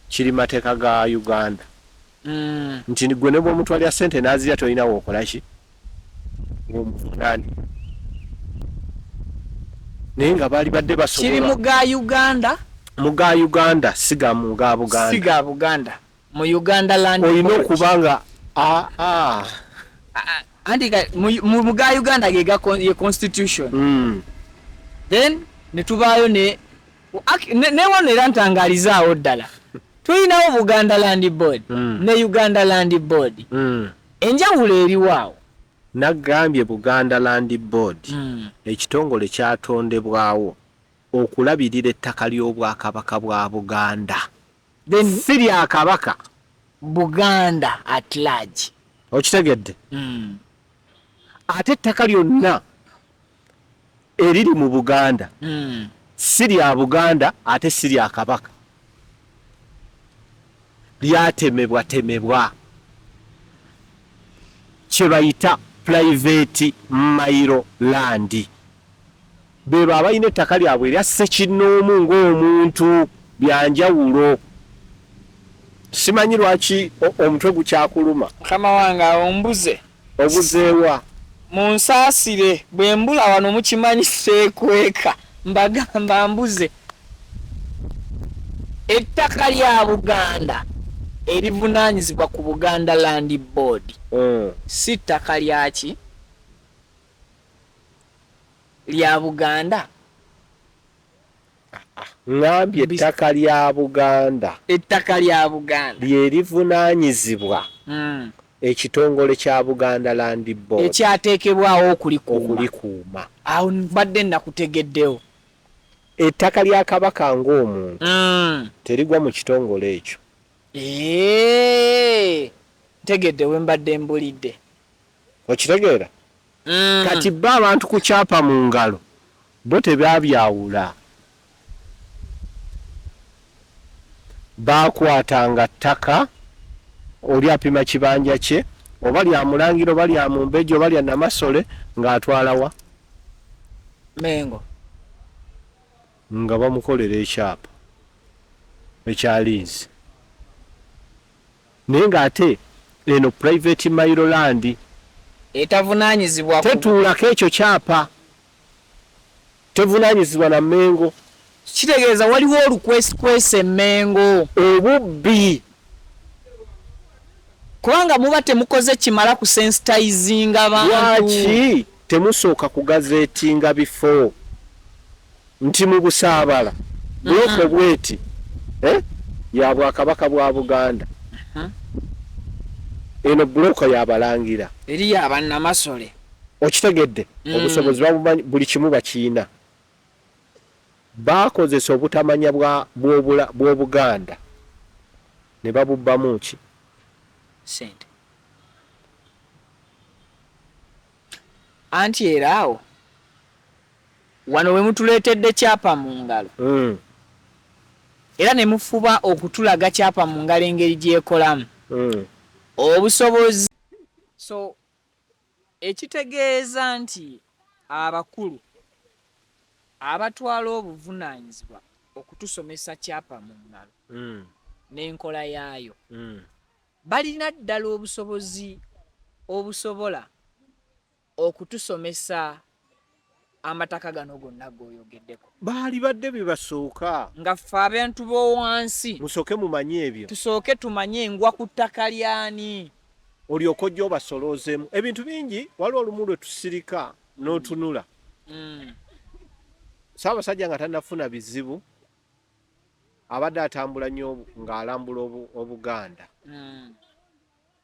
Kiri mateeka ga Uganda. Nti gwe ne bw'omutwalira ssente n'azirya tolina w'okola ki? W'omuvunaanira. Naye nga baali badde basobola. Kiri mu ga Uganda. Mu ga Uganda, si ga mu ga Buganda. Si ga Buganda. Mu Uganda Land Olina okuba nga aa. Anti mu ga Uganda ge ga ye constitution. Then ne tubaayo ne ne wano era ntangalizaawo ddala. Tulinawo Buganda Land Board ne Uganda Land Board. Enjawulo eriwo awo? Nagambye Buganda Land Board ekitongole kyatondebwawo okulabirira ettaka ly'Obwakabaka bwa Buganda. Then si lya Kabaka. Buganda at large. Okitegedde? Ate ettaka lyonna eriri mu Buganda si lya Buganda ate si lya Kabaka. Lyatemebwatemebwa kye bayita private mailo land. Beebo abalina ettaka lyabwe erya ssekinnoomu ng'omuntu, bya njawulo. Simanyi lwaki omutwe gukyakuluma. Mukama wange awo mbuze. Obuze wa? Munsaasire bwe mbula wano mukimanyi seekweka mbagamba mbuze. Ettaka lya Buganda erivunaanyizibwa ku Buganda Land Board si ttaka lya ki? Lya Buganda? Ŋŋambye ettaka lya Buganda. Ettaka lya Buganda. Lye livunaanyizibwa ekitongole kya Buganda Land Board. Ekyateekebwawo okulikuuma. Okulikuuma. Awo mbadde nakutegeddewo. Ettaka lya Kabaka ng'omuntu terigwa mu kitongole ekyo. Eeh, ntegedde we mbadde mbulidde. Okitegeera? Kati bo abantu ku kyapa mu ngalo bo tebabyawula. Baakwatanga ttaka, oli apima kibanja kye, oba lya Mulangira oba lya Mumbejja oba lya Namasole ng'atwala wa? Mengo. Nga bamukolera ekyapa ekya liizi. Naye ng'ate eno private mailo land. Etavunaanyizibwa ku. Tetuulako ekyo kyapa. Tevunaanyizibwa na Mengo. Kitegeeza waliwo olukwesikwesi e Mengo. Obubbi. Kubanga muba temukoze kimala kusensitizinga bantu. Lwaki temusooka kugazetinga bifo nti mu Busaabala buloko bweti eh, ya Bwakabaka bwa Buganda, eno buloko ya Balangira, Eri ya Bannamasole. Okitegedde? Obusobozi babumanyi, buli kimu bakiyina. Baakozesa obutamanya bw'Obuganda ne babubbamu ki? Ssente. Anti era awo wano we mutuleetedde kyapa mu ngalo. Era ne mufuba okutulaga kyapa mu ngalo engeri gy'ekolamu. Obusobozi. So ekitegeeza nti abakulu abatwala obuvunaanyizibwa okutusomesa kyapa mu ngalo n'enkola yaayo balina ddala obusobozi obusobola okutusomesa amataka gano gonna g'oyogeddeko. Baalibadde be basooka. Nga ffe abantu b'owansi. Musooke mumanye ebyo. Tusooke tumanye ngwa ku ttaka ly'ani. Olyoke ojje obasoloozeemu. Ebintu bingi waliwo olumu lwe tusirika n'otunula. Ssaabasajja nga tannafuna bizibu abadde atambula nnyo ng'alambula Obuganda.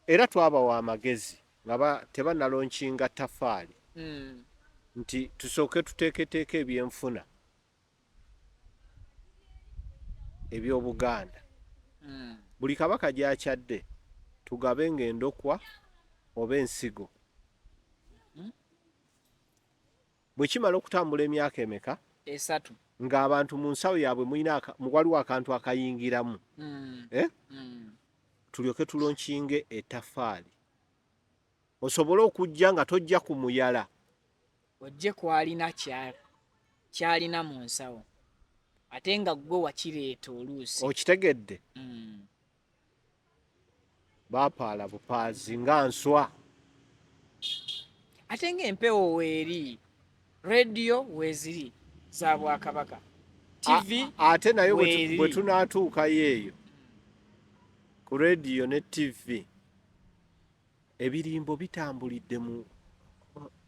Era twabawa amagezi nga tebannalonkinga ttafaali nti tusooke tuteeketeeke ebyenfuna eby'Obuganda. Buli Kabaka gy'akyadde tugabenga endokwa oba ensigo. Bwe kimala okutambula emyaka emeka? 3. Ng'abantu mu nsawo yaabwe mulina waliwo akantu akayingiramu. Eh? Tulyoke tulonkinge ettaffaali. Osobole okujja nga tojja ku muyala. Ojje kw'alina ky'alina mu nsawo ate nga ggwe wakireeta oluusi. Okitegedde? Baapaala bupaazi nga nswa. Ate ng'empewo weeri, leediyo weeziri. Za Bwakabaka TV. Ate nayo weeri. Bwe tunaatuukayo eyo ku rediyo ne TV, ebirimbo bitambulidde mu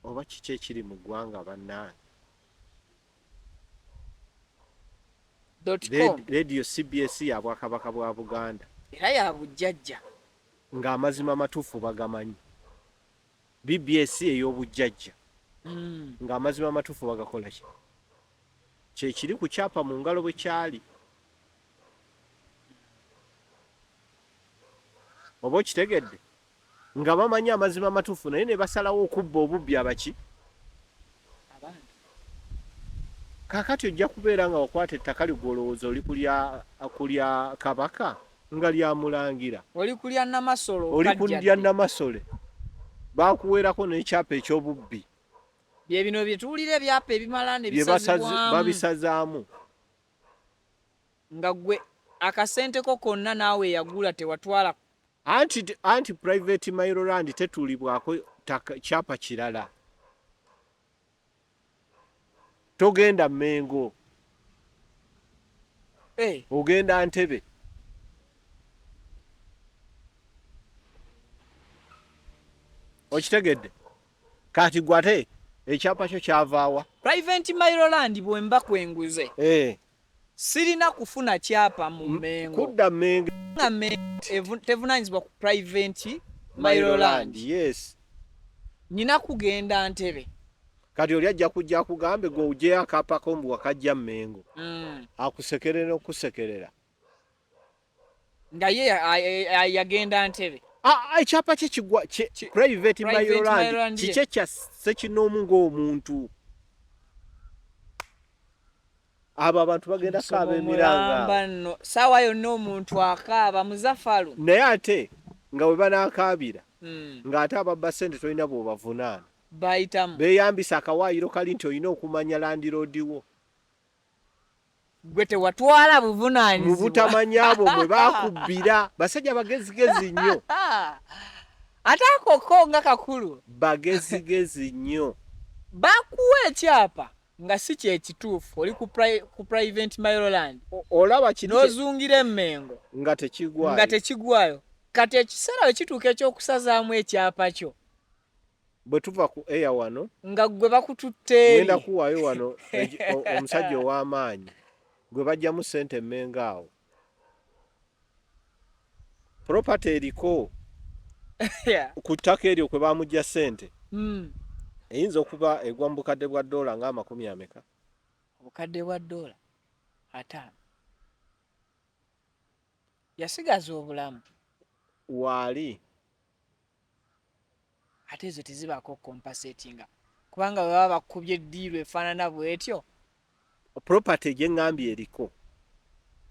oba kiki ekiri mu ggwanga, bannange? Dot com. Rediyo CBS ya Bwakabaka bwa Buganda. Era ya bujjajja. Ng'amazima amatuufu bagamanyi. BBS ey'obujjajja. Ng'amazima amatuufu bagakola ki? Kyekiri ku kyapa mu ngalo bwe kyali. Oba okitegedde? Nga bamanyi amazima amatuufu, naye ne basalawo okubba obubbi abaki? Abantu. Kaakati ojja kubeera nga wakwata ettaka lyo, gwe olowooza oli kulya Kabaka, nga lya Mulangira. Oli kulya Namasole. Oli kulya. Okajjadde. Namasole bakuweerako n'ekyapa eky'obubbi. Bye bino bye tuwulira, ebyapa ebimala ne bye bisazibwamu. Babisazaamu. Nga gwe akasente ko konna naawe eyagula tewatwala. Anti private mailo land tetuulibwako kyapa kirala. Togenda Mengo. Eh. Ogenda Ntebe. Okitegedde? Kati gwe ate ekyapa kyo kyavaawa? Private mailo land bwemba kwenguze, sirina kufuna kyapa mu Mengo. Kudda Mengo. Nga Mengo tevunanyizibwa ku private mailo land. Yes. Nina kugenda Ntebe. Kati oli ajja kujja akugambe gwe oggyeyo akapako mbu wakajja Mengo. Akusekerera okusekerera. Nga ye yagenda Ntebe. Ah, ekyapa kye kigwa private private mailo land mailo land ye. Kikye kya ssekinoomu ng'omuntu. Abo abantu bagenda kaaba emiranga. Omulamba nno saawa yonna omuntu akaaba muzafalu. Naye ate nga bwe banaakaabira, ng'ate ababba ssente tolina bw'obavunaana. Bayitamu. Beeyambisa akawaayiro kali nti olina okumanya landiroodi wo. Gwe tewatwala Mu buvunaanyizibwa. butamanya bwo mwe baakubbira. Basajja bagezigezi nnyo. Ate ako ko nga kakulu. Bagezigezi nnyo. Bakuwa ekyapa nga si kyekituufu, oli ku private mailo land. Olaba kiri n'ozungira emmengo. Nga tekigwayo. Nga tekigwayo. Kati ekiseera we kituuka ekyokusazaamu ekyapa kyo, bwe tuva ku air wano, nga gwe bakututte eri. Ngenda kuwaayo wano omusajja ow'amaanyi gwe bajjamu ssente emmengo awo. Property eriko ku ttaka eryo kwe bamujja ssente eyinza okuba egwa mu bukadde bwa ddoola nga amakumi ameka? Obukadde bwa ddoola 50. Yasigaza obulamu. Waali. Ate ezo tezibaako compensatinga, kubanga bwe baba bakubye eddiiru efaanana bw'etyo. Property gye ŋŋambye eriko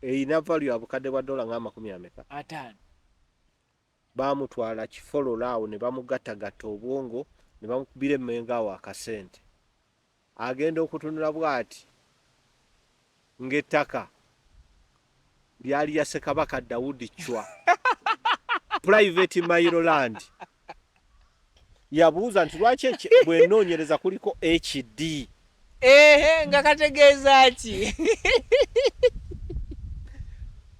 erina value ya bukadde bwa ddoola nga amakumi ameka? 50. Baamutwala kifolola awo ne bamugattagatta obwongo ne bamukubira emmengo awo akasente. Agenda okutunula bw'ati ng'ettaka lyali lya Ssekabaka Daudi Chwa. Private mailo land. Yabuuza nti lwaki bw'enoonyereza kuliko HD? Ehe, nga kategeeza ki?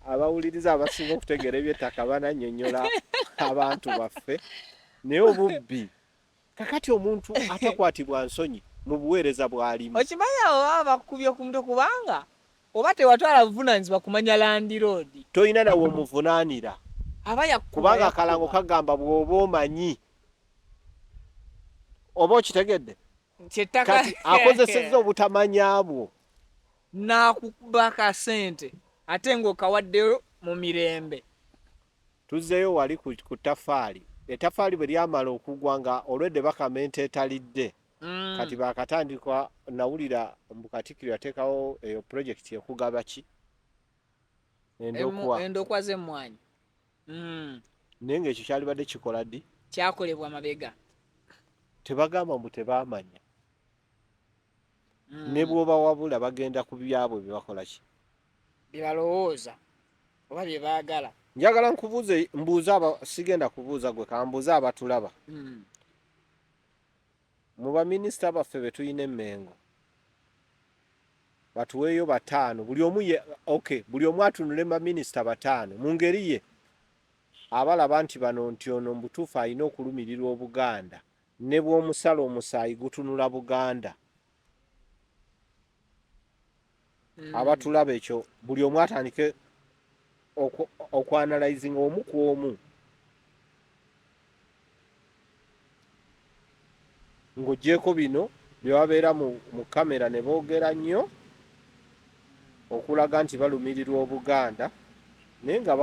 Abawuliriza abasinga okutegeera eby'ettaka banannyonnyola abantu baffe. Naye obubbi, kakati omuntu atakwatibwa nsonyi mu buweereza bw'alimu. Okimanyi abo baba bakubye ku mutwe, kubanga oba tewatwala buvunaanyizibwa kumanya landiroodi. Tolina nawe omuvunaanira. Aba yakuba. Kubanga Yakuba. Akalango kagamba bw'oba omanyi. Oba okitegedde? Nti ettaka Kati akozesezza obutamanya bwo. N'akukuba akasente ate ng'okawaddeyo mu mirembe. Tuzzeeyo wali ku ttafaali. Ettafaali bwe lyamala okugwa nga olwedde bakama ente etalidde. Kati baakatandika, nawulira mbu Katikkiro yateekawo eyo pulojekiti ekugaba ki? Endokwa. Endokwa z'emmwanyi. Naye ng'ekyo kyalibadde kikola ddi? Kyakolebwa mabega. Tebagamba mbu tebaamanya. Ne bw'obawabula bagenda ku byabwe bye bakola ki? Bye balowooza oba bye baagala. Njagala nkubuuze, mbuuze aba, sigenda kubuuza gwe, kambuuze abatulaba. Mu baminisita baffe be tulina e Mmengo, Batuweeyo bataano buli omu ye, okay, buli omu atunule baminisita bataano mu ngeri ye abalaba nti bano nti ono mubutuufu alina okulumirirwa Obuganda ne bw'omusala omusaayi gutunula Buganda. Abatulaba ekyo buli omu atandike okwanalizinga omu ku omu ng'ogyeko bino bye babeera mu kamera ne boogera nnyo okulaga nti balumirirwa Obuganda naye nga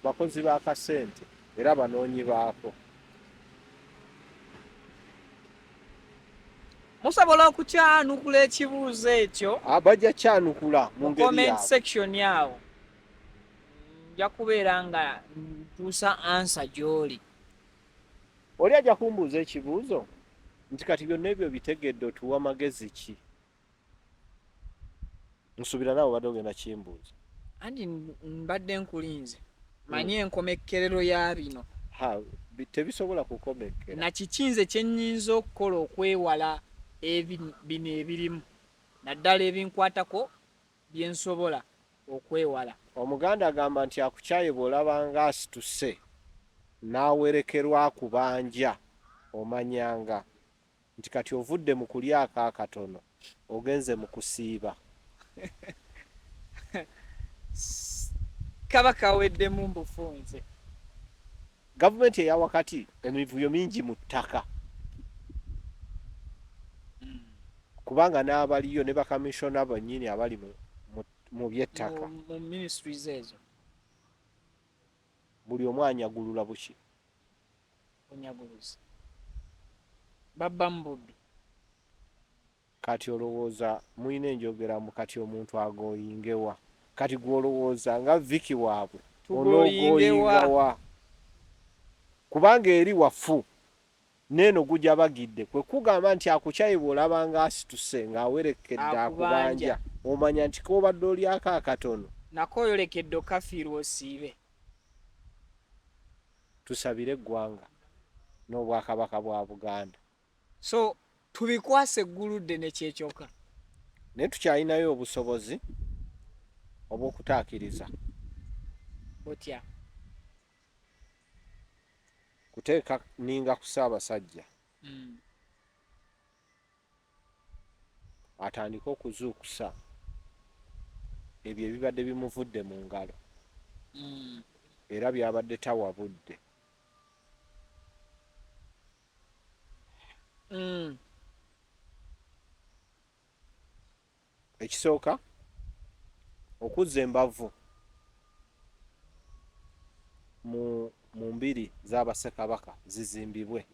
bakozi ba kasente era banoonyi baako. Musobola okukyanukula ekibuuzo ekyo. Bajja kyanukula mu ngeri comment section awo. Nja kubeera nga ntuusa answer gy'oli. Oli ajja kumbuuza ekibuuzo nti kati byonna ebyo bitegedde otuwa magezi ki? Nsuubira naawe obadde ogenda kimbuuza. Anti mbadde nkulinze manye enkomekkerero ya bino. Tebisobola kukomekkera. Na kiki nze kye nnyinza okukola okwewala bino ebirimu naddala ebinkwatako bye nsobola okwewala. Omuganda agamba nti akukyaye bw'olabanga asituse n'awerekerwa akubanja omanyanga nti kati ovudde mu kulyako akatono ogenze mu kusiiba. Kaba kaweddemu mbufunze. Gavumenti eya wakati emivuyo mingi mu ttaka kubanga n'abaliyo ne bakamishona bennyini abali mu by'ettaka mu ministries ezo buli omu anyagulula buki bunyaguluzi babba mu bubbi. Kati olowooza mulina enjogera mbu kati omuntu agoyingewa kati gwe olowooza nga Vicky waabwe onoogoyingawa kubanga eri wafu neeno gujabagidde kwe kugamba nti akukyaye bw'olabanga asituse ng'awerekedde akubanja omanya nti k'obadde olyako akatono nako oyolekedde okafiirwa osiibe. Tusabire eggwanga n'Obwakabaka bwa Buganda. So tubikwase egguludde ne kyekyoka. Naye tukyalinayo obusobozi obw'okutaakiriza. Butya? Kuteeka nninga ku Ssaabasajja. Atandike okuzuukusa ebyo ebibadde bimuvudde mu ngalo era by'abadde tawa budde. Ekisooka, okuzza embavu mu mbiri za Bassekabaka zizimbibwe.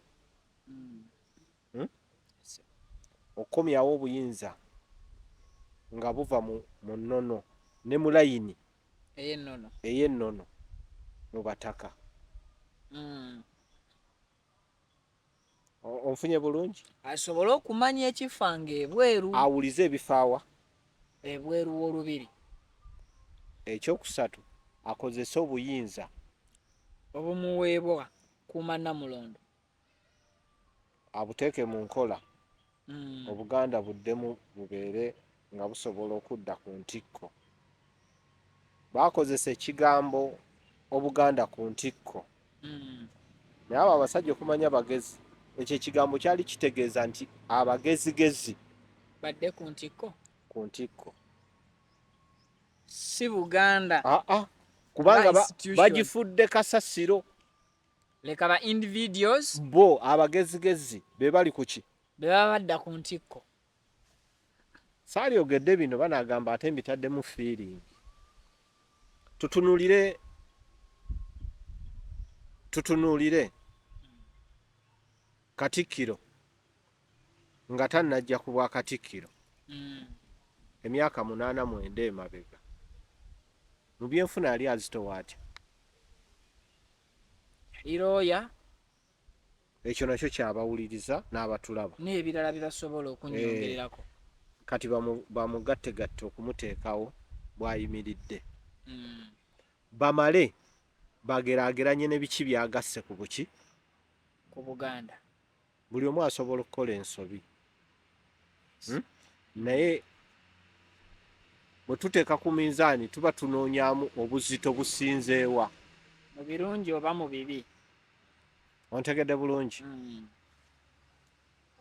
Okukomyawo obuyinza nga buva mu nnono ne mu layini ey'ennono mu Bataka. Onfunye bulungi? Asobole okumanya ekifanga ebweru. Awulize ebifaawa ebweru w'olubiri. Ekyokusatu, akozese obuyinza obumuweebwa kuuma Nnamulondo. Abuteeke mu nkola, Obuganda buddemu bubeere nga busobola okudda ku ntikko. Baakozesa ekigambo Obuganda ku ntikko. Naye abo abasajja okumanya bagezi, ekyo ekigambo kyali kitegeeza nti abagezigezi badde ku ntikko. Ku ntikko. Si Buganda. Aa, kubanga bagifudde kasasiro. Leka ba individuals bo abagezigezi be bali ku ki? Be baba badda ku ntikko. Saalyogedde bino banaagamba ate mbitaddemu feeling. Tutunuulire tutunuulire Katikkiro nga tannajja ku bwa Katikkiro emyaka 89 emabega mu byenfuna yali azitowa atya? Yali looya. Ekyo nakyo kyabawuliriza n'abatulaba. N'ebirala bye basobola okunnyongererako. Kati bamugattegatte okumuteekawo bw'ayimiridde. Bamale bageraageranye ne biki by'agasse ku buki? Ku Buganda. Buli omu asobola okukola ensobi. Naye Bwe tuteeka ku minzaani tuba tunoonyaamu obuzito businzeewa. Mu birungi oba mu bibi. Ontegedde bulungi?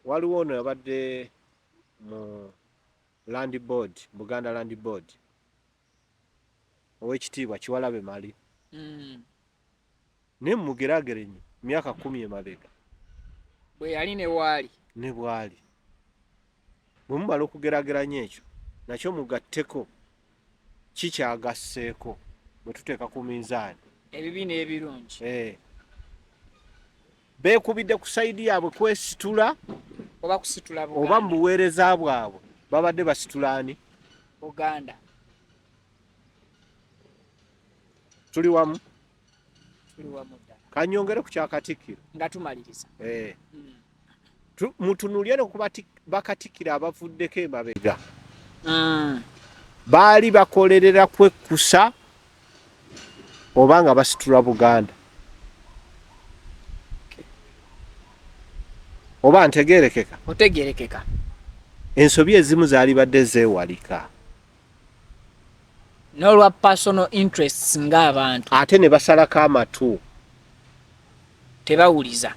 Waliwo ono yabadde mu Land Board, Buganda Land Board, Oweekitiibwa Kiwalabe Mali. Naye mumugeragerenye myaka 10 emabega. Bwe yali ne waali. Ne bwali. Bwe mumala okugerageranya ekyo nakyo mugatteko kikyagasseeko bwe tuteeka ku minzaani. Ebibi n'ebirungi. Beekubidde ku sayidi yaabwe kwesitula oba kusitula Buganda. Oba mu buweereza bwabwe babadde basitula ani? Buganda. Tuli wamu? Tuli wamu ddala. Kanyongere ku kya Katikkiro. Nga tumaliriza. Mutunuulire ne ku bakatikkiro abavuddeko emabega. Baali bakolerera kwekkusa oba nga basitula Buganda. Oba ntegeerekeka? Otegeerekeka. Ensobi ezimu zaalibadde zeewalika. N'olwa personal interests ng'abantu. Ate ne basalako amatu. Tebawuliza.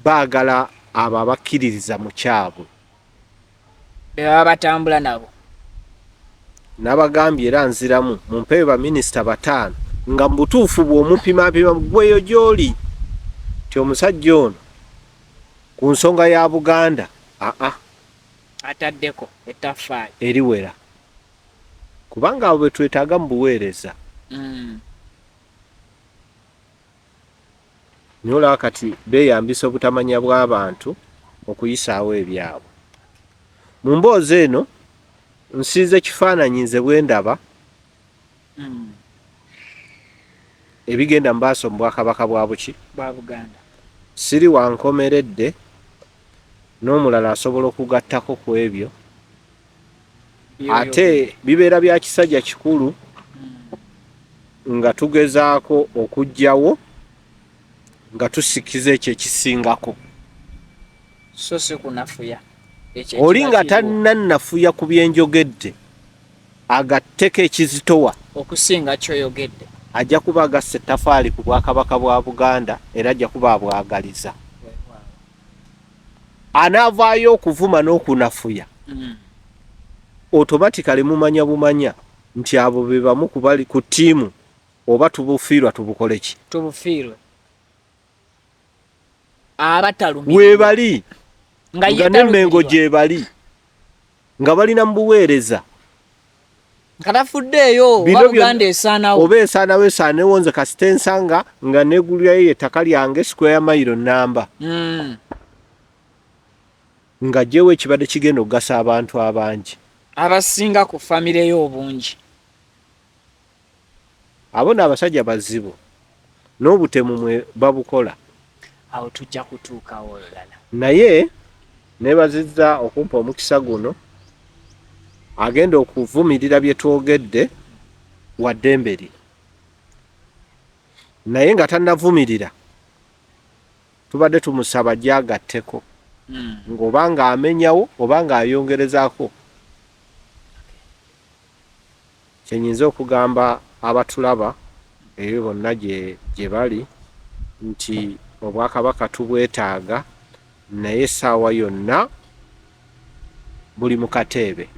Baagala abo abakkiririza mu kyabwe. Be baba batambula nabo. Nabagambye era nziramu mumpeeyo baminisita 5 nga mu butuufu bw'omupimapima ggweyo gy'oli nti omusajja ono ku nsonga ya Buganda aa ataddeko ettaffaali eriwera kubanga abo be twetaaga mu buweereza. Naye olaba kati beeyambisa obutamanya bw'abantu okuyisaawo ebyabwe. Mu mboozi eno nsiize kifaananyi nze bwe ndaba ebigenda mu maaso mu Bwakabaka bwa buki? Bwa Buganda. Siri wa nkomeredde n'omulala asobola okugattako ku ebyo. Ate bibeera bya kisajja kikulu nga tugezaako okuggyawo nga tusikiza ekyo ekisingako. So si kunafuya. Oli nga tannannafuya ku bye njogedde agatteko ekizitowa okusinga ky'oyogedde. Ajja kuba agasse ettafaali ku Bwakabaka bwa Buganda era ajja kuba abwagaliza. Anaavaayo okuvuma n'okunafuya automatically mumanya bumanya nti abo be bamu ku bali ku ttiimu oba tubufiirwa tubukole ki? Tubufiirwe. Abatalumirirwa. Weebali Nga ye nga n'Emmengo talumirirwa. gyebali nga balina mu buweereza. Nga tafuddeeyo oba Bino byonna Buganda esaanawo. Oba esaanawo esaanewo nze kasita ensanga nga neegulirayo ettaka lyange square mile nnamba. Nga ggyewo ekibadde kigenda okugasa abantu abangi. Abasinga ku famire yo obungi. Abo nno abasajja bazibu n'obutemu mwe babukola. Awo tujja kutuukawo olulala. Naye neebazizza okumpa omukisa guno. Agenda okuvumirira bye twogedde wa ddembe lye. Naye nga tannavumirira tubadde tumusaba gy'agatteko ng'oba ng'amenyawo oba ng'ayongerezaako. Kye nnyinza okugamba abatulaba eyo bonna gye gye bali nti Obwakabaka tubwetaaga naye essaawa yonna buli mu kateebe.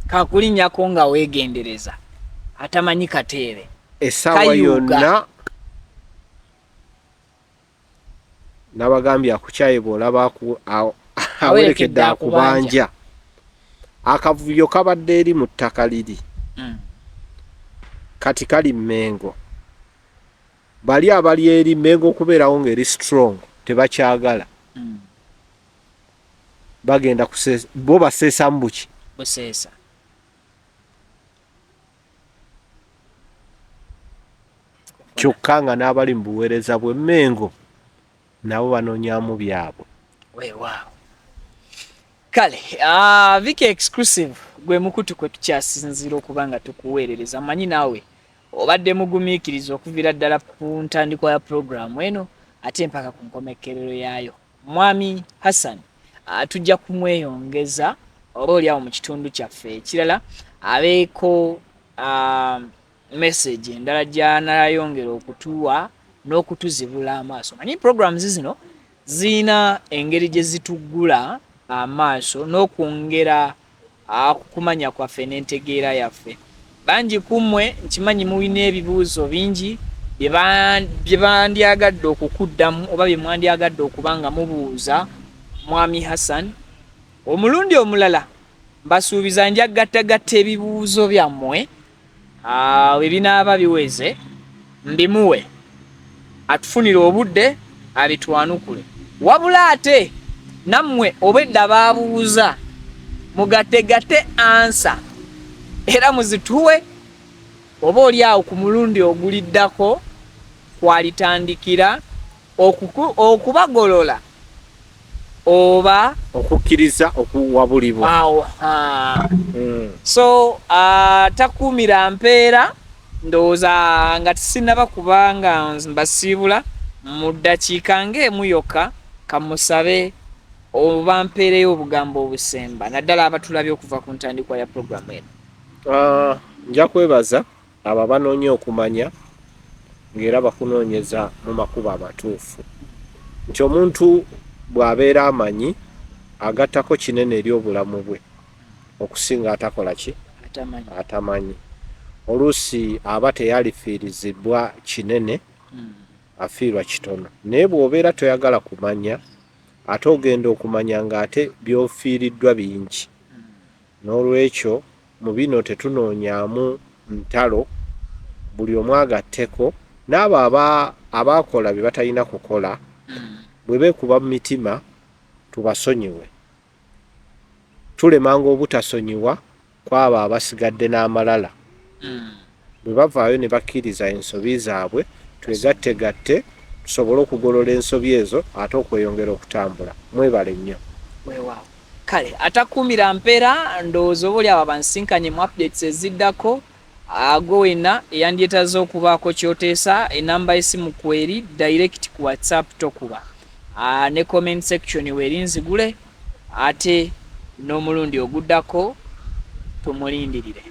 Kakulinnyako nga weegendereza atamanyi kateebe. Essaawa Kayuuga. yonna nabagambye akukyaye bw'olaba awerekedde akubanja. Akavuyo kabadde eri mu ttaka liri. Kati kali Mmengo. Bali abali eri Mmengo okubeerawo ng'eri strong tebakyagala. Bagenda kuseesa, bo baseesamu buki? Buseesa. Kyokka nga n'abali mu buweereza bw'e Mmengo nabo banoonyaamu byabwe. Weewaawo. Kale, Vicky Exclusive gwe mukutu kwe tukyasinziira okuba nga tukuweerereza. Mmanyi naawe obadde mugumiikiriza okuviira ddala ku ntandikwa ya pulogulaamu eno ate mpaka ku nkomekkerero yaayo. Mwami Hassan tujja kumweyongeza Oba oli awo mu kitundu kyaffe ekirala abeeko message endala gy'anayongera okutuwa n'okutuzibula amaaso. Manyi programs zino zirina engeri gye zituggula amaaso n'okwongera ku kumanya kwaffe n'entegeera yaffe. Bangi ku mmwe nkimanyi mulina ebibuuzo bingi bye bandyagadde okukuddamu oba bye mwandyagadde okuba nga mubuuza Mwami Hassan. Omulundi omulala mbasuubiza nja gattagatta ebibuuzo byammwe bwe binaaba biweze mbimuwe atufunire obudde abitwanukule. Wabula ate nammwe obwedda baabuuza mugattegate ansa era muzituwe oba oli awo ku mulundi oguliddako kwalitandikira okubagolola oba okukkiriza okuwabulibwa. Awo So takuumira mpeera, ndowooza nga sinnaba kuba nga mbasiibula mu ddakiika ng'emu yokka, kamusabe oba mpeereyo obugambo obusemba naddala abatulabye okuva ku ntandikwa ya puroguramu eno. Nja kwebaza abo abanoonya okumanya ng'era bakunoonyeza mu makubo amatuufu nti omuntu bw'abeera amanyi agattako kinene eri obulamu bwe okusinga atakola ki atamanyi. Oluusi aba teyalifiirizibwa kinene, afiirwa kitono, naye bw'obeera toyagala kumanya ate ogenda okumanya ng'ate by'ofiiriddwa bingi. N'olwekyo mu bino tetunoonyaamu ntalo, buli omu agatteko n'abo abaakola bye batalina kukola bwe beekuba mu mitima tubasonyiwe. Tulemanga obutasonyiwa kw'abo abasigadde n'amalala. Bwe bavaayo ne bakkiriza ensobi zaabwe twegattegatte tusobole okugolola ensobi ezo ate okweyongera okutambula. Mwebale nnyo. Weewaawo. Kale atakuumira mpeera, ndowooza oba oli awo abansinkanye mu updates eziddako. Gwe wenna eyandyetaaze okubaako ky'oteesa, enamba y'essimu kweri direct ku WhatsApp tokuba. Ne comment section weeri nzigule ate n'omulundi oguddako tumulindirire.